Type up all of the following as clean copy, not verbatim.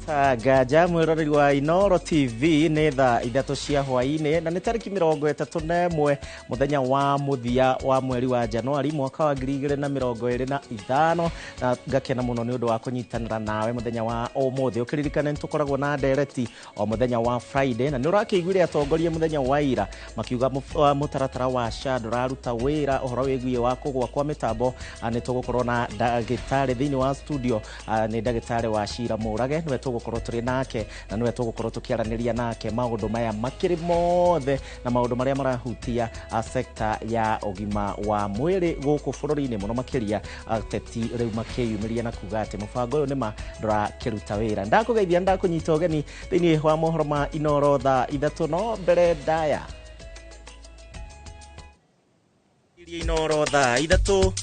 Nganja mwiroreri wa Inooro TV nĩ thaa 3 cia hwaĩ-inĩ na nĩ tarĩki 31 mũthenya wa mũthia wa mweri wa Januari mwaka wa 2025, na ngakena mũno nĩ ũndũ wa kũnyitanĩra nawe mũthenya wa ũmũthĩ. Ũkĩririkane nĩ tũkoragwo na ndereti o mũthenya wa Friday, na nĩ ũrakĩiguire atongoria mũthenya wa ira makiuga mũtaratara wa SHA ndũraruta wĩra ũhoro wĩgiĩ wa kũgũa kwa mĩtambo. Nĩ tũgũkorwo na ndagĩtarĩ thĩinĩ wa studio, nĩ ndagĩtarĩ wa Cira Mũrage, nĩwe tũgũkorwo tũrĩ nake na nĩwe tũgũkorwo tũkĩaranĩria nake maũndũ maya makĩrĩ mothe na maũndũ marĩa marahutia sekta ya ũgima wa mwĩrĩ gũkũ bũrũri-inĩ, mũno makĩria ateti rĩu makĩyumĩria na kuga atĩ mũbango ũyũ nĩma ndũrakĩruta wĩra. Ndakũgeithia, ndakũnyita ũgeni thĩinĩ wa mohoro ma Inooro thaa 3, no mbere ndaya Inooro thaa 3.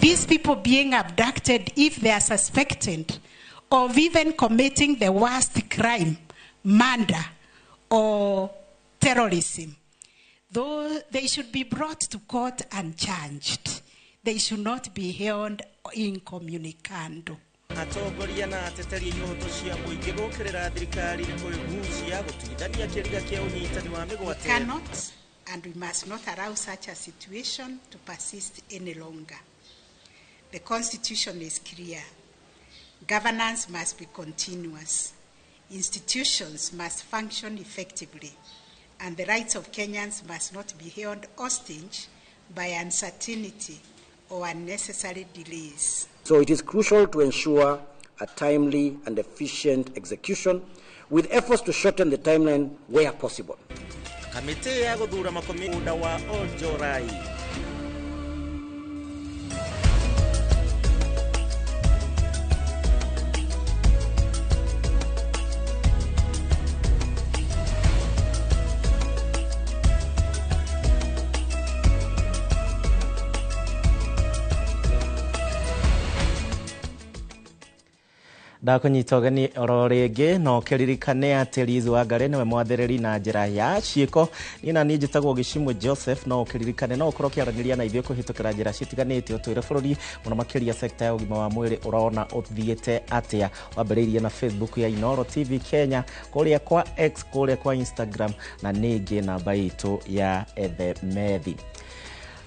These people being abducted, if they are suspected of even committing the worst crime, murder or terrorism, though they should be brought to court and charged. They should not be held incommunicado. Atongoria na ateteri a ihoto cia mũingĩ gũkĩrĩra thirikari nĩ kwĩgucia gũtuithania kĩriga kĩa ũnyitani wa mĩgwate. We cannot and we must not allow such a situation to persist any longer. The Constitution is clear. Governance must be continuous. Institutions must function effectively, and the rights of Kenyans must not be held hostage by uncertainty or unnecessary delays. So it is crucial to ensure a timely and efficient execution with efforts to shorten the timeline where possible. Kamĩtĩ ya gũthura makomĩnda wa Oljorai. Ndakũnyita ũgeni oro rĩngĩ, no ũkĩririkane atĩ Liz Wangari nĩwe mwathĩrĩri na njĩra ya ciĩko. Niĩ na niĩ njĩtagwo Gĩcimũ Joseph. No ũkĩririkane no ũkorwo ũkĩaranĩria na ithuĩ kũhĩtũkĩra njĩra citiganĩte, ũtwĩre bũrũri mũno makĩria sekta ya ũgima wa mwĩrĩ ũrona ũthiĩte atĩa. Wambĩrĩirie na Facebook ya Inooro TV Kenya, kũrĩa kwa X, kũrĩa kwa Instagram, na ningĩ namba itũ ya ethemethi.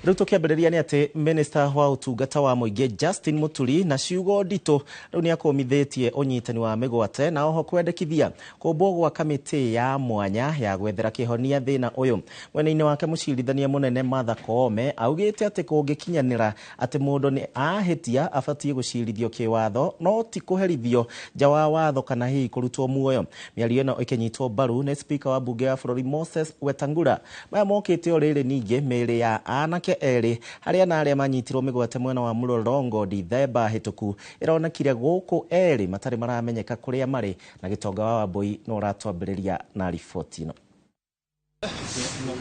Rĩu tũkĩambĩrĩria nĩ atĩ Minister wa ũtungata wa mũingĩ Justin Muturi na ciugo nditũ rĩu nĩ akũmithĩtie ũnyitani wa mĩgwate na oho kwendekithia kũmbwo gwa kamĩtĩ ya mwanya ya gwethera kĩhonia thĩna ũyũ. Mwena-inĩ wake mũcirithania mũnene Martha Koome augĩte atĩ kũngĩkinyanĩra atĩ mũndũ nĩ ahĩtia abatiĩ gũcirithio kĩwatho no ti kũherithio nja wa watho kana hihi kũrutwo muoyo. Mĩario ĩno ĩkĩnyitwo mbaru nĩ Speaker wa mbunge ya bũrũri Moses Wetangula. Maya mokĩte o rĩrĩ ningĩ mĩĩrĩ ya anake erĩ harĩa na arĩa manyitirwo mĩgwate mwena wa Mlolongo Dithemba hĩtũku ĩronekire gũkũ erĩ matarĩ maramenyeka kũrĩa marĩ, na gĩtonga wa Wambui no ũratwambĩrĩria na riboti ĩno.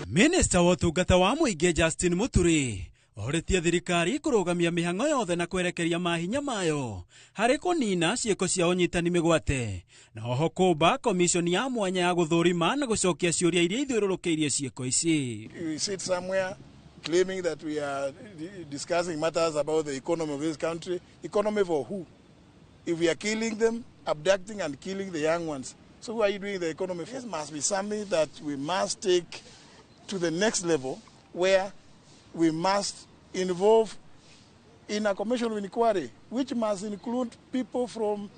Minister wa ũtungata wa mũingĩ Justin Muturi orĩtie thirikari kũrũgamia mĩhang'o yothe na kwerekeria mahinya mayo harĩ kũnina ciĩko cia ũnyitani mĩgwate na oho kũmba komishoni ya mwanya ya gũthũrima na gũcokia ciũria iria ithiũrũrũkĩirie ciĩko ici. We sit somewhere claiming that we are discussing matters about the economy of this country. Economy for who? If we are killing them, abducting and killing the young ones, so who are you doing the economy for? This must be something that we must take to the next level, where we must involve in a commission of inquiry, which must include people from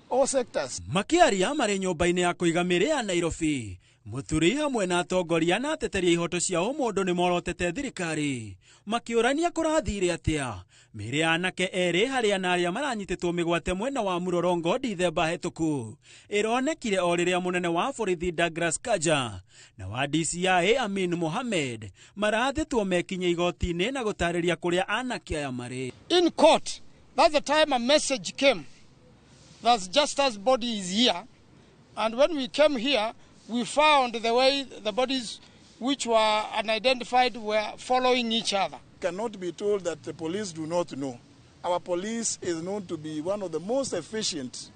all sectors. Makĩaria marĩ nyũmba-inĩ ya kũiga mĩrĩ ya Nairobi, Muturi hamwe na atongoria na ateteri a ihoto cia ũmũndũ nĩ morotete thirikari makĩũrania kũrathire atĩa mĩrĩ ya anake erĩ harĩa na arĩa maranyitĩtwo mĩgwate mwena wa Mlolongo Dithemba hĩtũku ĩronekire o rĩrĩa mũnene wa borithi Douglas Kanja na wa DCI Amin Mohamed marathĩtwo mekinye igoti-inĩ na gũtarĩria kũrĩa anake aya marĩ. In court, that's the time a message came that Justice's body is here, and when we came here we found the way the bodies which were unidentified were following each other. Cannot be told that the police do not know. Our police is known to be one of the most efficient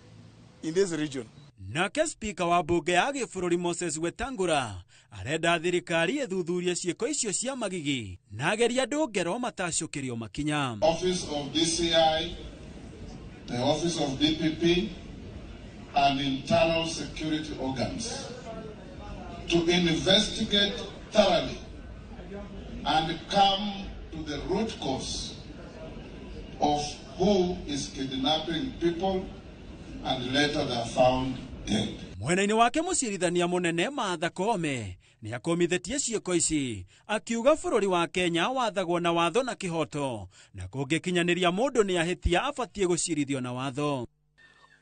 in this region. Nake Speaker wa bunge ya gĩbũrũri Moses Wetangula arenda thirikari ĩthuthurie ciĩko icio cia magigi na ageria andũ ngero matacũkĩrio makinya. Office of DCI, the Office of DPP, and internal security organs to investigate thoroughly and come to the root cause of who is kidnapping people and later they are found dead. Mwena-inĩ wake mũcirithania mũnene Martha Koome nĩ akomithetie ciĩko ici akiuga bũrũri wa Kenya wathagwo na watho na kĩhoto na kũngĩkinyanĩria mũndũ nĩ ahĩtia abatiĩ gũcirithio na watho.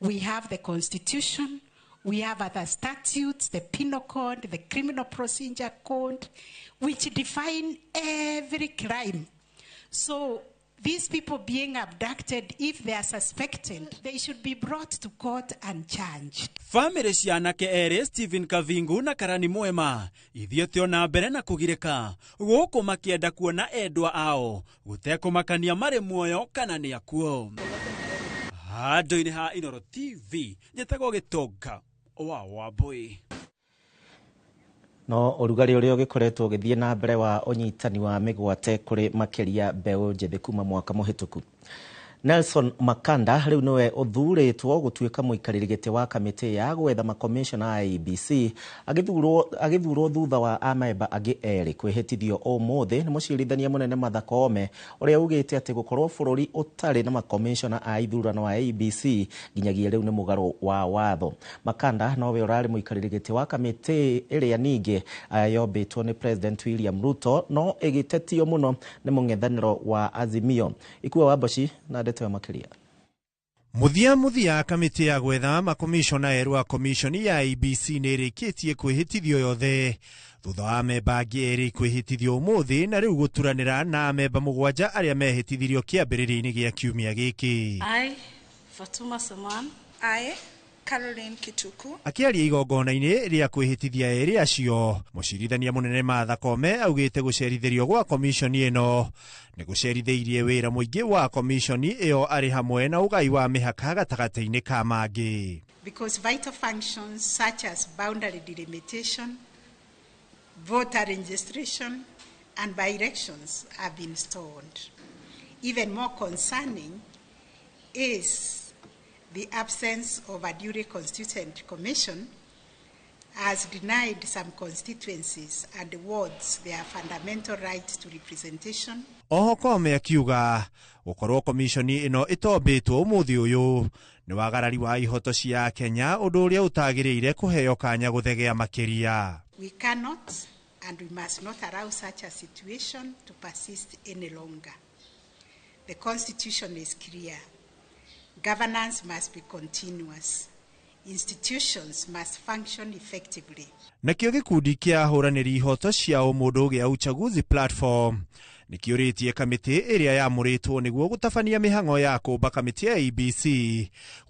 We have the Constitution, we have other statutes, the Penal Code, the Criminal Procedure Code, which define every crime. So these people being abducted, if they are suspected, they should be brought to court and charged. Bamĩrĩ cia anake erĩ Stephen Kavingu na Karani Mwema ithiĩte ona mbere na kũgirĩka gũkũ makĩenda kuona endwa ao gũtekũmakania marĩ muoyo kana nĩ akuo. Handũ-inĩ ha Inooro TV njĩtagwo Gĩtonga wa Wambui. No ũrugarĩ ũrĩa ũgĩkoretwo ũgĩthiĩ na mbere wa ũnyitani wa mĩgwate kũrĩ makĩria mbeũ njĩthĩ kuma mwaka mũhĩtũku. Nelson Makanda rĩu nĩwe ũthurĩtwo gũtuĩka mũikarĩri gĩtĩ wa kamĩtĩ ya gwetha makomishona a IEBC agĩthurwo thutha wa amemba angĩ erĩ kwĩhĩtithio ũmũthĩ nĩ mũcirithania mũnene Martha Koome ũrĩa ugĩte atĩ gũkorwo bũrũri ũtarĩ na makomishona a ithurano a IEBC nginyagia rĩu nĩ mũgarũ wa watho. Makanda nowe ũrarĩ mũikarĩri gĩtĩ wa kamĩtĩ ĩrĩa ningĩ yombĩtwo nĩ President William Ruto no ĩgĩtetio mũno nĩ mũng'ethanĩro wa Azimio. Ikua Wamboci na ndeto makĩria. Mũthia kamĩtĩ ya gwetha makomishona erũ a komishoni ya IEBC nĩ ĩrĩkĩtie kwĩhĩtithio yothe thutha wa amemba angĩ erĩ kwĩhĩtithio ũmũthĩ na rĩu gũturanĩra na amemba mũgwanja arĩa mehĩtithirio kĩambĩrĩria-inĩ gĩa kiumia gĩkĩ. I, Fatuma Saman. I, Caroline Kituku. Akĩaria igongona-inĩ rĩa kwĩhĩtithia erĩ acio, mũcirithania mũnene Martha Koome augĩte gũcerithĩrio gwa komishoni ĩno nĩ gũcerithĩirie wĩra mũingĩ wa komishoni ĩyo arĩ hamwe na ũgai wa mĩhaka gatagatĩ-inĩ ka mangĩ. Because vital functions such as boundary delimitation, voter registration and by-elections have been stalled. Even more concerning is the absence of a duly constituent commission has denied some constituencies and wards their fundamental right to representation. Oho Koome akiuga gũkorwo komishoni ĩno ĩtombĩtwo ũmũthĩ ũyũ nĩ wagarari wa ihoto cia Kenya ũndũ ũrĩa ũtagĩrĩire kũheo kanya gũthegea makĩria. We cannot and we must not allow such a situation to persist any longer. The Constitution is clear. Governance must be continuous. Institutions must function effectively. Nakĩo gĩkundi kĩa ahũranĩri ihoto cia ũmũndũ gĩa Uchaguzi Platform nĩkĩũrĩtie kamĩtĩ ĩrĩa yamũrĩtwo nĩguo gũtabania mĩhang'o ya kũmba kamĩtĩ ya IEBC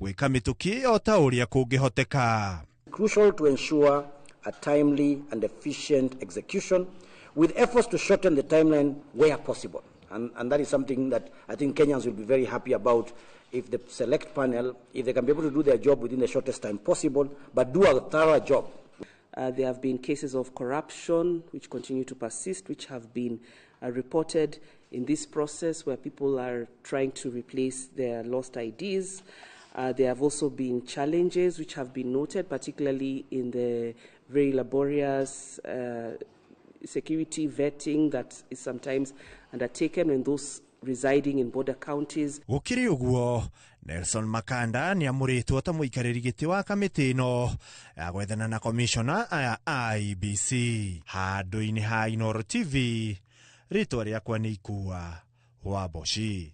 gwĩka mĩtũkĩ o ta ũrĩa kũngĩhoteka. Crucial to ensure a timely and efficient execution with efforts to shorten the timeline where possible. And that is something that I think Kenyans will be very happy about if the select panel, if they can be able to do their job within the shortest time possible, but do a thorough job. There have been cases of corruption which continue to persist, which have been reported in this process where people are trying to replace their lost IDs. There have also been challenges which have been noted, particularly in the very laborious security vetting that is sometimes undertaken when those residing in border counties. Gũkĩrĩ ũguo, Nelson Makanda nĩ amũrĩtwo ta mũikarĩri gĩtĩ wa kamĩtĩ ĩno ya gwethana na komishona aya a IEBC. Handũ-inĩ ha Inooro TV, rĩtwa rĩakwa nĩ Ikua Wamboci.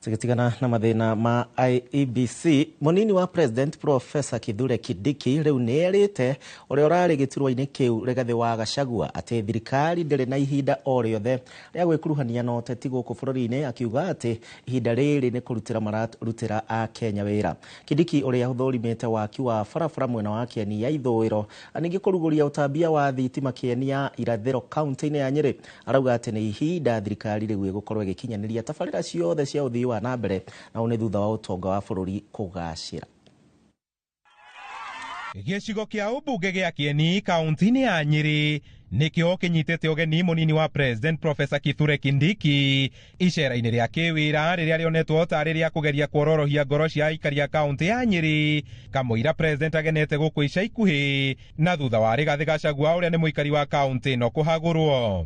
Tũgĩtigana na mathĩna ma IEBC, mũnini wa President Professor Kithure Kindiki rĩu nĩ erĩte ũrĩa ũrarĩ gĩturwa-inĩ kĩu Rigathĩ wa Gachagua atĩ thirikari ndĩrĩ na ihinda o rĩothe rĩa gwĩkuruhania na ũteti gũkũ bũrũri-inĩ, akiuga atĩ ihinda rĩrĩ nĩ kũrutĩra mararutĩra a Kenya wĩra. Kindiki ũrĩa ũthũrimĩte waki wa barabara mwena wa Kĩeni ya ithũĩro ningĩ kũrugũria ũtambia wa thitima Kĩeni ya irathĩro kaunti-inĩ ya Nyĩrĩ, arauga atĩ nĩ ihinda thirikari rĩu ĩgũkorwo ĩgĩkinyanĩria tabarĩra ciothe cia ũthii wa na mbere na nĩ thutha wa ũtonga wa bũrũri kũgacĩra. Gĩcigo kĩa ũmbunge gĩa Kĩeni kaunti-inĩ ya Nyĩrĩ nĩkĩo kĩnyitĩte ũgeni mũnini wa President Professor Kithure Kindiki icera-inĩ rĩa kĩwĩra rĩrĩa rĩonetwo tarĩ rĩa kũgeria kuororohia ngoro cia aikari a kaunti ya Nyĩrĩ kamũira President agenete gũkũ ica ikuhĩ na thutha wa Rigathĩ Gachagua ũrĩa nĩ mũikari wa kaunti ĩno kũhagũrwo.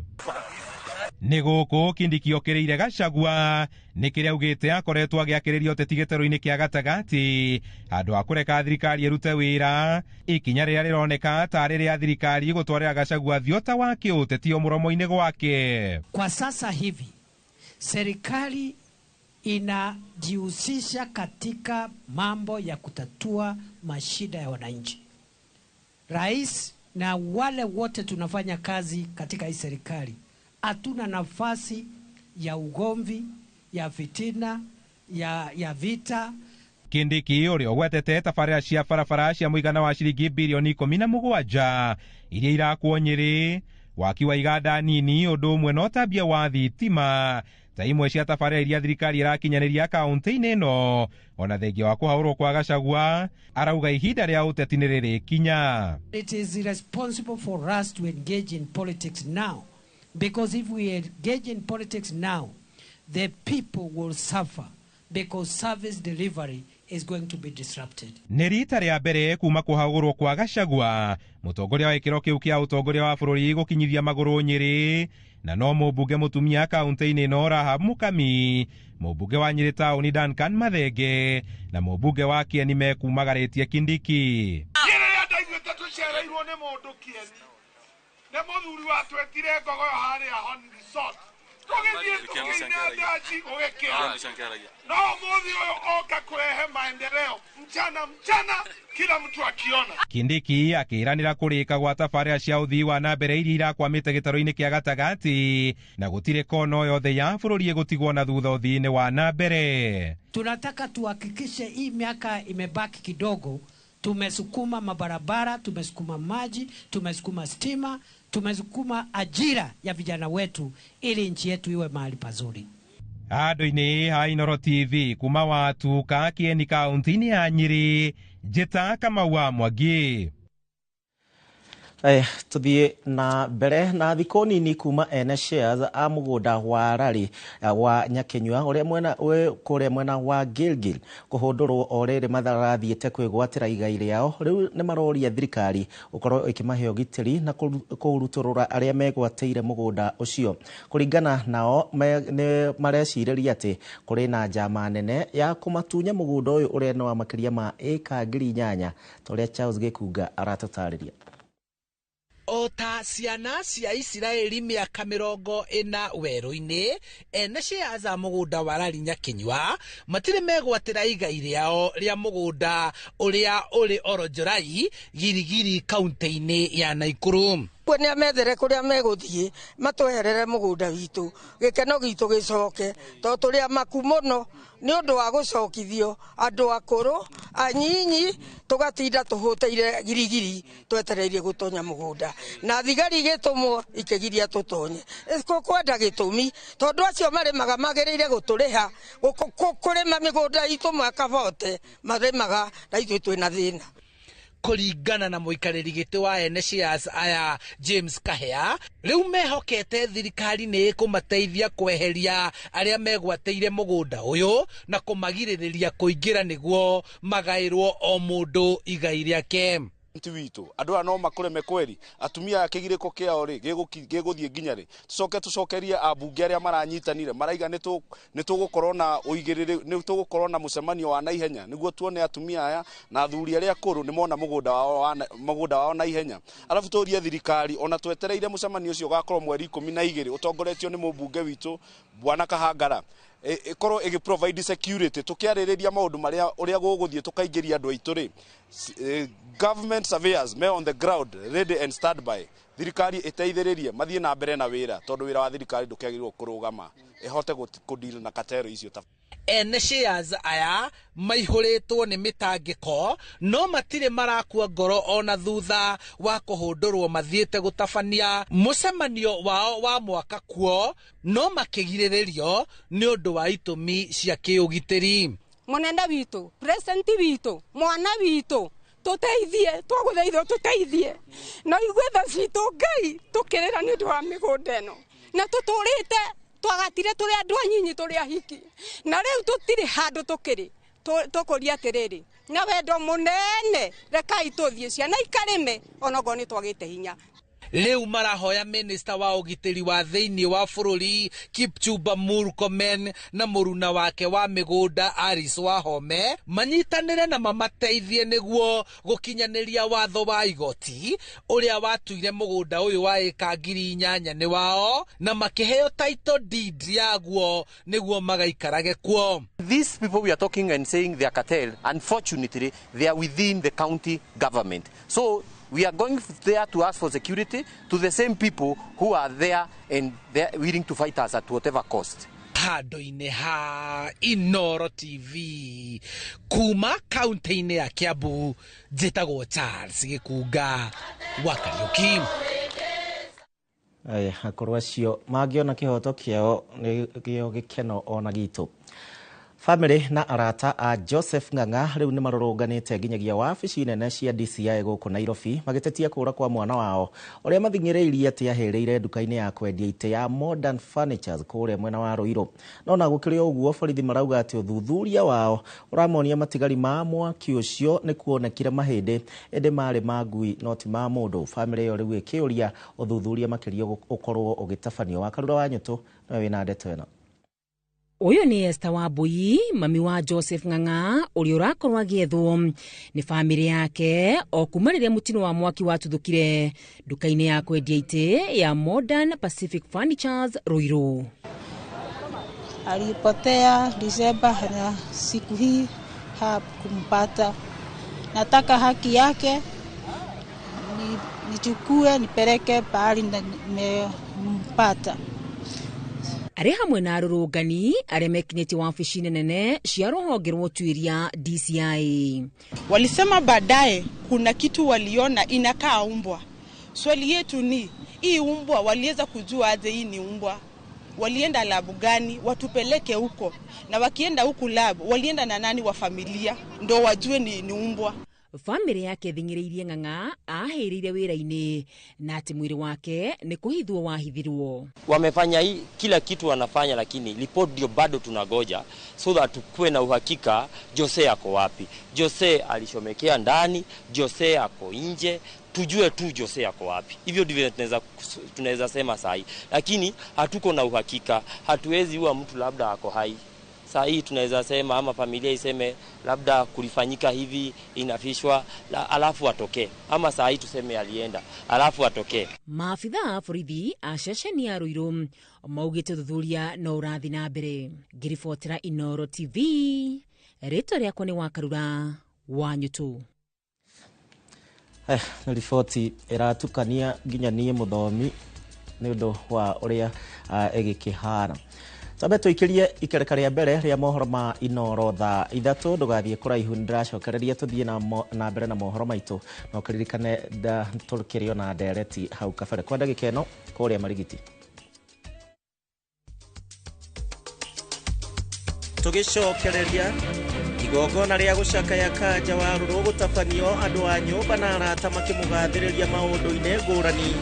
Nĩ gũkũ Kindiki okĩrĩire Gachagua nĩ kĩrĩa augĩte akoretwo agĩakĩrĩria ũteti gĩtarũ-inĩ kĩa gatagatĩ handũ ha kũreka thirikari ĩrute wĩra, ikinya rĩrĩa rĩroneka tarĩ rĩa thirikari gũtwarĩra Gachagua thiota wa kĩũteti o mũromo-inĩ gwake. Kwa sasa hivi serikali inajihusisha katika mambo ya kutatua mashida ya wananchi. Rais na wale wote tunafanya kazi katika hii serikali hatuna nafasi ya ugomvi, ya fitina, ya vita. Kindiki ũrĩa ũgwetete tabarĩra cia barabara cia mũigana wa ciringi birioni 17 iria irakwo Nyĩrĩ, waki wa iganda nini ũndũ ũmwe na ũtambia wa thitima ta imwe cia tabarĩra iria thirikari ĩrakinyanĩria kaunti-inĩ ĩno, ona thengia wa kũhaũrwo kwa Gachagua arauga ihinda rĩa ũteti nĩ rĩrĩkinya. It is irresponsible for us to engage in politics now, because if we engage in politics now, the people will suffer because service delivery is going to be disrupted. Nĩ rita rĩa mbere kuma kũhagũrwo kwa Gachagua mũtongoria wa gĩkĩro kĩu kĩa ũtongoria wa bũrũri gũkinyithia magũrũ Nyĩrĩ, na no mũmbunge mũtumia kaunti-inĩ ĩno Rahab Mukami, mũmbunge wa Nyĩrĩ taũni Duncan Mathenge na mũmbunge wa Kĩeni mekumagarĩtie Kindiki. Nyĩrĩ ndaiguĩte tũcereirwo nĩ mũndũ Kĩeni, nĩ mũthuri watwetire ngogoyo harĩa Hon Resort, tũgĩthiĩ tũkĩina ndaci gũgĩkĩa, no ũmũthĩ ũyũ oka kũrehe maendeleo mchana mchana, kila mtu akiona. Kindiki akĩĩranĩra kũrĩka gwa tabarĩra cia ũthii wa na mbere iria irakwamĩte gĩtarũ-inĩ kĩa gatagatĩ na gũtirĩ kona yothe ya bũrũri ĩgũtigwo na thutha ũthii-inĩ wa na mbere. Tunataka tuhakikishe hii miaka imebaki kidogo, tumesukuma mabarabara, tumesukuma maji, tumesukuma stima, tumesukuma ajira ya vijana wetu ili nchi yetu iwe mahali pazuri. Andũ-inĩ ha Inooro TV kuma Watuka Kĩeni kaunti-inĩ ya Nyĩrĩ, Njĩta Kamau wa Mwangi. Tuthie na mbere na thikũ nini kuma ene shares a mũgũnda wa Rari wa Nyakinyua ũrĩa mwena kũrĩa mwena wa Gilgil kũhũndũrwo o rĩrĩ matharathiĩte kwĩgwatĩra igai rĩao, rĩu nĩ maroria thirikari gũkorwo ĩkĩmahe ũgitĩri na kũrutũrũra arĩa megwatĩire mũgũnda ũcio. Kũringana nao nĩ marecirĩria atĩ kũrĩ na njama nene ya kũmatunya mũgũnda ũyũ ũrĩa nĩ wa makĩria ma ĩka 8,000 ta ũrĩa Charles Gĩkunga aratũtarĩria. O ta ciana cia Isiraeli mĩaka 40 werũ-inĩ, ene shares a mũgũnda wa Rari Nyakinyua matirĩ megwatĩra igai rĩao rĩa mũgũnda ũrĩa ũrĩ Oronjorai Girigiri kaunti-inĩ ya Naikuru. Nĩ amethere kũrĩa megũthiĩ matweherere mũgũnda witũ, gĩkeno gitũ gĩcoke, tondũ tũrĩ amaku mũno nĩ ũndũ wa gũcokithio andũ akũrũ anyinyi, tũgatinda tũhũtĩire girigiri twetereirie gũtonya mũgũnda, na thigari igĩtũmwo ikĩgiria tũtonye. Kwenda gĩtũmi tondũ acio marĩmaga magĩrĩire gũtũrĩha kũrĩma mĩgũnda itũ mwaka bote marĩmaga na ithuĩ twĩna thĩna. Kũringana na mũikarĩri gĩtĩ wa ene shares aya James Kahea, rĩu mehokete thirikari nĩ ĩkũmateithia kweheria arĩa megwatĩire mũgũnda ũyũ na kũmagirĩrĩria kũingĩra nĩguo magaĩrwo o mũndũ igai rĩake. Ti witũ andũ aya no makũreme kweri, atumia aya kĩgirĩko kĩao rĩ gĩgũthiĩ nginya rĩ, tũcoke tũcokerie ambunge arĩa maranyitanire maraiga nĩ tũgũkorwo na ũigĩrĩrĩ, nĩ tũgũkorwo na mũcemanio wa naihenya nĩguo tuone atumia aya na athuri arĩa akũrũ nĩ mona mũgũnda wao naihenya. Arabu tũrie thirikari ona twetereire mũcemanio ũcio ũgakorwo mweri 12 ũtongoretio nĩ mũmbunge witũ Bwana Kahangara, ĩkorwo ĩgĩ provide security tũkĩarĩrĩria maũndũ marĩa ũrĩa gũgũthiĩ tũkaingĩria andũ aitũ rĩ, government surveyors me on the ground ready and stand by, thirikari ĩteithĩrĩrie mathiĩ na mbere na wĩra tondũ wĩra wa thirikari ndũkĩagĩrĩirwo kũrũgama, ĩhote kũdeal na katero icio. Ene shares aya maihũrĩtwo nĩ mĩtangĩko no matirĩ marakua ngoro ona thutha wa kũhũndũrwo mathiĩte gũtabania mũcemanio wao wa mwaka kuo, no makĩgirĩrĩrio nĩ ũndũ wa itũmi cia kĩũgitĩri. Mũnene witũ, president witũ, mwana witũ, Tũteithie, twagũthaitha tũteithie. Na igue tha citũ Ngai tũkĩrĩra nĩ ũndũ wa mĩgũnda ĩno. Na tũtũrĩte twagatire tũrĩ andũ anyinyi tũrĩ ahiki. Na rĩu tũtirĩ handũ tũkĩrĩ. Tũkũria atĩrĩrĩ na wendo mũnene rekai tũthiĩ ciana ikarĩme onokorwo nĩ twagĩte hinya. Rĩu marahoya minista wa ũgitĩri wa thĩinĩ wa bũrũri Kipchumba Murkomen na mũruna wake wa mĩgũnda Alice Wahome manyitanĩre na mamateithie nĩguo gũkinyanĩria watho wa igoti ũrĩa watuire mũgũnda ũyũ wa ĩka 8,000 nĩ wao na makĩheo title deed yaguo nĩguo magaikarage kuo. These people we are talking and saying they are cartel, unfortunately they are within the county government. So we are going there to ask for security to the same people who are there and they are willing to fight us at whatever cost. Handũ-inĩ ha Inoro TV kuma kaunti-inĩ ya Kiambu, njĩtagwo Charles Gĩkunga wa Kariuki. Aya, akorwo acio mangĩona kĩhoto kĩao nĩkĩo gĩkeno ona gitũ. Family na arata a Joseph Ng'ang'a rĩu nĩ marũrũnganĩte nginyagia wabici nene cia DCI gũkũ Nairobi magĩtetia kũra kwa mwana wao ũrĩa mathing'ĩrĩirie atĩ ahĩrĩire nduka-inĩ ya kwendia itĩ ya Modern Furnitures kũrĩa mwena wa Ruiru. No na gũkĩrĩ ũguo borithi marauga atĩ ũthuthuria wao ũramonia matigari ma mwaki ũcio nĩ kuonekire mahĩndĩ ĩndĩ marĩ ma ngui no ti ma mũndũ. Family ĩyo rĩu ĩkĩũria ũthuthuria makĩria ũkorwo ũgĩtabanio. Wakarura wa Nyũtũ nĩwe wĩna ndeto ĩno. Ũyũ nĩ Esther Wambui, mami wa Joseph Ng'ang'a ũrĩa ũrakorwo agĩethwo nĩ bamĩrĩ yake o kuma rĩrĩa mũtino wa mwaki watuthũkire nduka-inĩ ya kwendia itĩ ya Modern Pacific Furnitures Ruiru. Alipotea Disemba na siku hii hakumpata. Nataka haki yake nichukue nipeleke pahali nimempata. Arĩ hamwe na arũrũngani arĩa mekinyĩtie wabici nene cia rũhonge rwa ũtuĩria DCI. Walisema baadaye kuna kitu waliona inakaa umbwa. Swali yetu ni hii umbwa waliweza kujua aje hii ni umbwa? Walienda labu gani? Watupeleke huko. Na wakienda huku lab, walienda na nani wa familia ndo wajue ni umbwa. Famĩlĩ yake thing'ĩrĩirie Ng'ang'a ahĩrĩire wĩra-inĩ na atĩ mwĩrĩ wake nĩ kũhithwo wahithirwo. Wamefanya hii kila kitu wanafanya, lakini report ndio bado tunagoja so that tukue na uhakika Jose ako wapi. Jose alishomekea ndani, Jose ako nje, tujue tu Jose ako wapi. Hivyo ndivyo tunaweza sema sahi, lakini hatuko na uhakika. Hatuwezi huwa mtu labda ako hai. Saa hii tunaweza sema ama familia iseme labda kulifanyika hivi inafishwa alafu atokee, ama saa hii tuseme alienda alafu atokee. Maabitha borithi a ceceni ya Ruiru maugĩte ũthuthuria no ũrathiĩ na mbere. Ngĩribotera Inoro TV, rĩtwa rĩakwa nĩ Wakarura wa Nyũtũ. Nĩ riboti ĩratukania nginya niĩ mũthomi nĩ ũndũ wa ũrĩa ĩgĩkĩhana. Twambe tũikĩrie ikereka rĩa mbere rĩa mohoro ma Inoro thaa 3 ndũgathiĩ kũraihu nĩndĩracokereria tũthiĩ na mbere na mohoro maitũ na ũkĩririkane tũkĩrĩ ona ndereti hau kabere kwa ndagĩka ĩno kũrĩa Marigiti. Tũgĩcokereria igongona rĩa gũcakaya Kanja wa Rũrũ gũtabanio andũ a nyũmba na arata makĩmũgathĩrĩria maũndũ-inĩ ngũrani.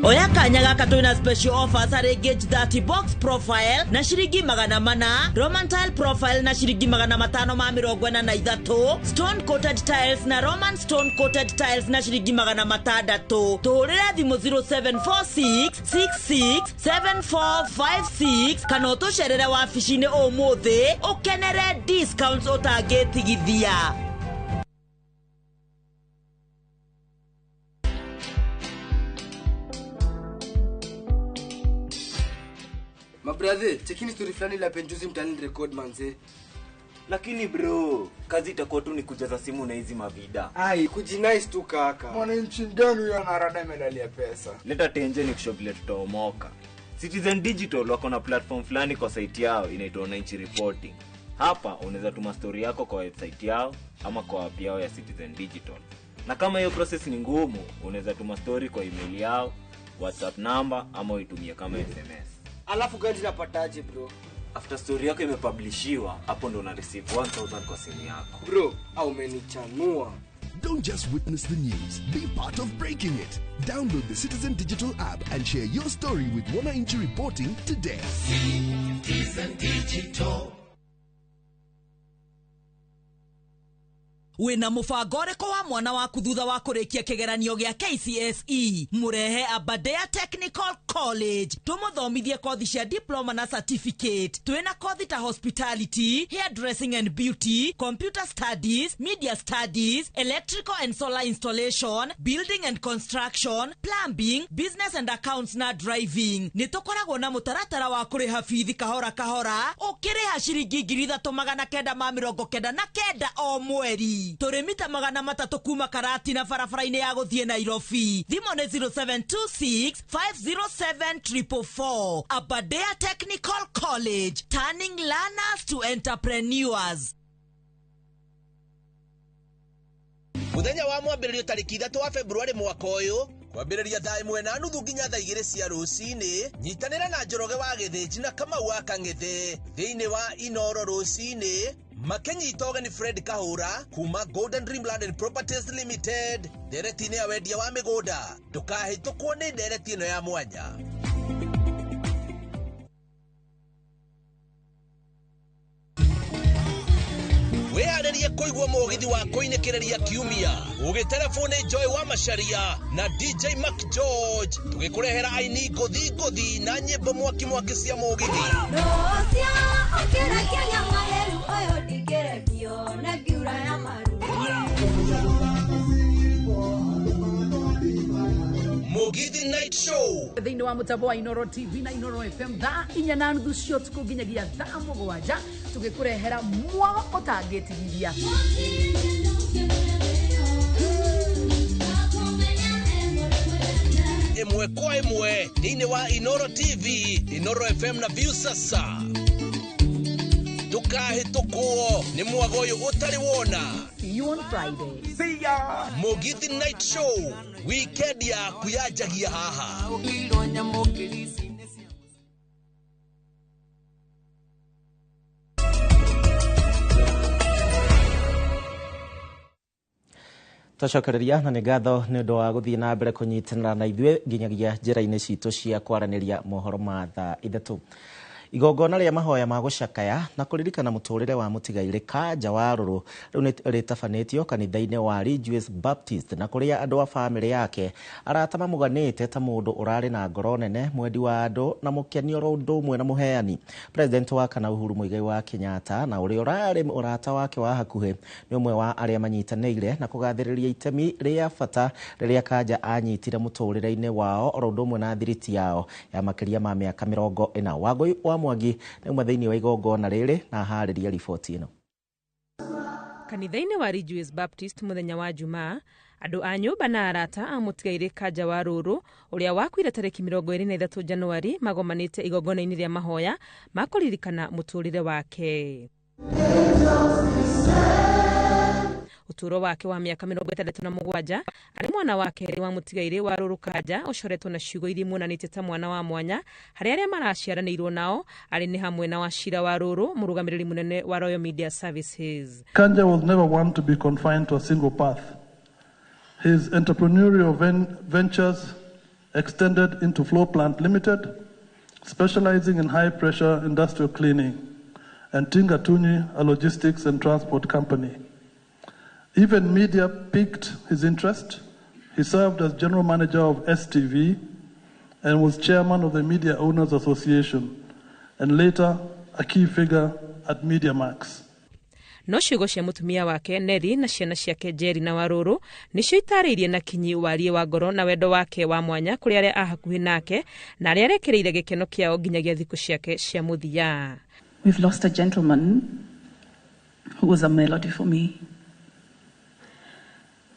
Oya kanya gaka twina special offers harĩ Gauge 30 box profile na shiringi 400, Roman tile profile na shiringi 543, stone coated tiles na Roman stone coated tiles na shiringi 600. Tũhũrĩre thimũ 0746 66 7456 kana ũtũcerere wabici-inĩ ũmũthĩ ũkenere discounts ũtangĩtigithia. Mabrother, chekini story fulani la penjuzi mtani record manze. Lakini bro, kazi itakuwa tu ni kujaza simu na hizi mavida. Ai, kujinice tu kaka. Mwananchi gani huyo anarada medali ya pesa? Leta tenje ni kushow vile tutaomoka. Citizen Digital wako na platform fulani kwa site yao inaitwa Wananchi Reporting. Hapa unaweza tuma story yako kwa website yao ama kwa app yao ya Citizen Digital. Na kama hiyo process ni ngumu, unaweza tuma story kwa email yao, WhatsApp number ama uitumie kama SMS. Alafu gani napataje bro? After story yako imepublishiwa, hapo ndo una receive 1000 kwa simu yako. Bro, au umenichanua. Don't just witness the news, be part of breaking it. Download the Citizen Digital app and share your story with Mwananchi Reporting today. Citizen Digital. Wina mubango ũrĩkũ wa mwana waku thutha wa kũrĩkia kĩgeranio gĩa KCSE? Mũrehe Aberdare Technical College tũmũthomithie kothi cia diploma na certificate. Twĩna kothi ta hospitality, hairdressing and beauty, computer studies, media studies, electrical and solar installation, building and construction, plumbing, business and accounts na driving. Nĩ tũkoragwo na mũtaratara wa kũrĩha bithi kahora kahora ũkĩrĩha ciringi 3999 o mweri. Tũrĩ mita 300 kuma Karatina barabara-inĩ ya gũthiĩ Nairobi. Thimũ nĩ 0726 507 444. Aberdare Technical College, turning learners to entrepreneurs. Muthenya wa mwambĩrĩrio tarĩki 3 wa Februarĩ mwaka ũyũ kwambĩrĩria thaa 1:30 nginya thaa 2 cia rũcinĩ, nyitanĩra na Njoroge wa Gĩthĩnji na Kamau wa Kang'ethe thĩinĩ wa Inoro rũcinĩ makĩnyita ũgeni Fred Kahũra kuma Golden Dreamland and Properties Limited ndereti-inĩ ya wendia wa mĩgũnda. Ndũkahĩtũkwo nĩ ndereti ĩno ya mwanya. Wĩharĩrie kũigua mũgithi wa kũinĩkĩrĩria kiumia ũgĩterebwo nĩ Joy wa Macharia na DJ Mac George tũgĩkũrehera aini ngũthi ngũthi na nyĩmbo mwaki mwaki cia mũgithi. Mugithi Night Show thĩinĩ wa mũtambo wa Inoro TV na Inoro FM thaa 4:30 cia ũtukũ nginyagia thaa 7 tũgĩkũrehera mwago ũtangĩtigithia. Ĩmwe kwa ĩmwe thĩinĩ wa Inoro TV, Inoro FM na Viusasa. Ndũkahĩtũkwo nĩ mwago ũyũ ũtarĩ wona. See you on Friday. See ya. Mugithi Night Show weekend yaku yanjagia haha. Twacokereria na nĩ ngatho nĩ ũndũ wa gũthiĩ na mbere kũnyitanĩra na ithuĩ nginyagia njĩra-inĩ citũ cia kwaranĩria mohoro ma thaa 3. Igongona rĩa mahoya ma gũcakaya na kũririkana mũtũrĩre wa mũtigairĩ Kanja wa Rũrũ rĩu nĩ rĩtabanĩtio kanitha-inĩ wa Ridgeways Baptist na kũrĩa andũ a bamĩrĩ yake arata mamũganĩte ta mũndũ ũrarĩ na ngoro nene, mwendi wa andũ na mũkeni oro ũndũ ũmwe na mũheani. President wa kana Uhuru Muigai wa Kenyatta na ũrĩa ũrarĩ ũrata wake wa hakuhĩ nĩ ũmwe wa arĩa manyitanĩire na kũgathĩrĩria itemi rĩa bata rĩrĩa Kanja anyitire mũtũrĩre-inĩ wao oro ũndũ ũmwe na thiriti yao ya makĩria ma mĩaka 40. Wangũi wa Mwangi nĩ ũmwe thĩinĩ wa igongona rĩrĩ na harĩria riboti ĩno. Kanitha-inĩ wa Ridgeways Baptist mũthenya wa Jumaa, andũ a nyũmba na arata a mũtigairĩ Kanja wa Rũrũ ũrĩa wakuire tarĩki 23 Januari magomanĩte igongona-inĩ rĩa mahoya ma kũririkana mũtũrĩre wake. Ũtũũro wake wa mĩaka 67 arĩ mwana wa kerĩ wa mũtigairĩ wa Rũrũ Kanja ũcoretwo na ciugo iria imuonanĩtie ta mwana wa mwanya harĩ arĩa maraciaranĩirwo nao arĩ nĩ hamwe na Wachira wa Rũrũ, mũrũgamĩrĩri mũnene wa Royal Media Services. Kanja was never one to be confined to a single path. His entrepreneurial ventures extended into Flow Plant Limited, specializing in high-pressure industrial cleaning, and Tingatunyi, a logistics and transport company. Even media piqued his interest. He served as general manager of STV and was chairman of the Media Owners Association, and later a key figure at MediaMax. No ciugo cia mũtumia wake Neri na ciana ciake Jerry na Warũrũ nĩcio itarĩirie na kinyi warie wa ngoro na wendo wake wa mwanya kũrĩ arĩa a hakuhĩ nake na arĩa arekereire gĩkeno kĩao nginyagia thikũ ciake cia mũthia. We've lost a gentleman who was a melody for me.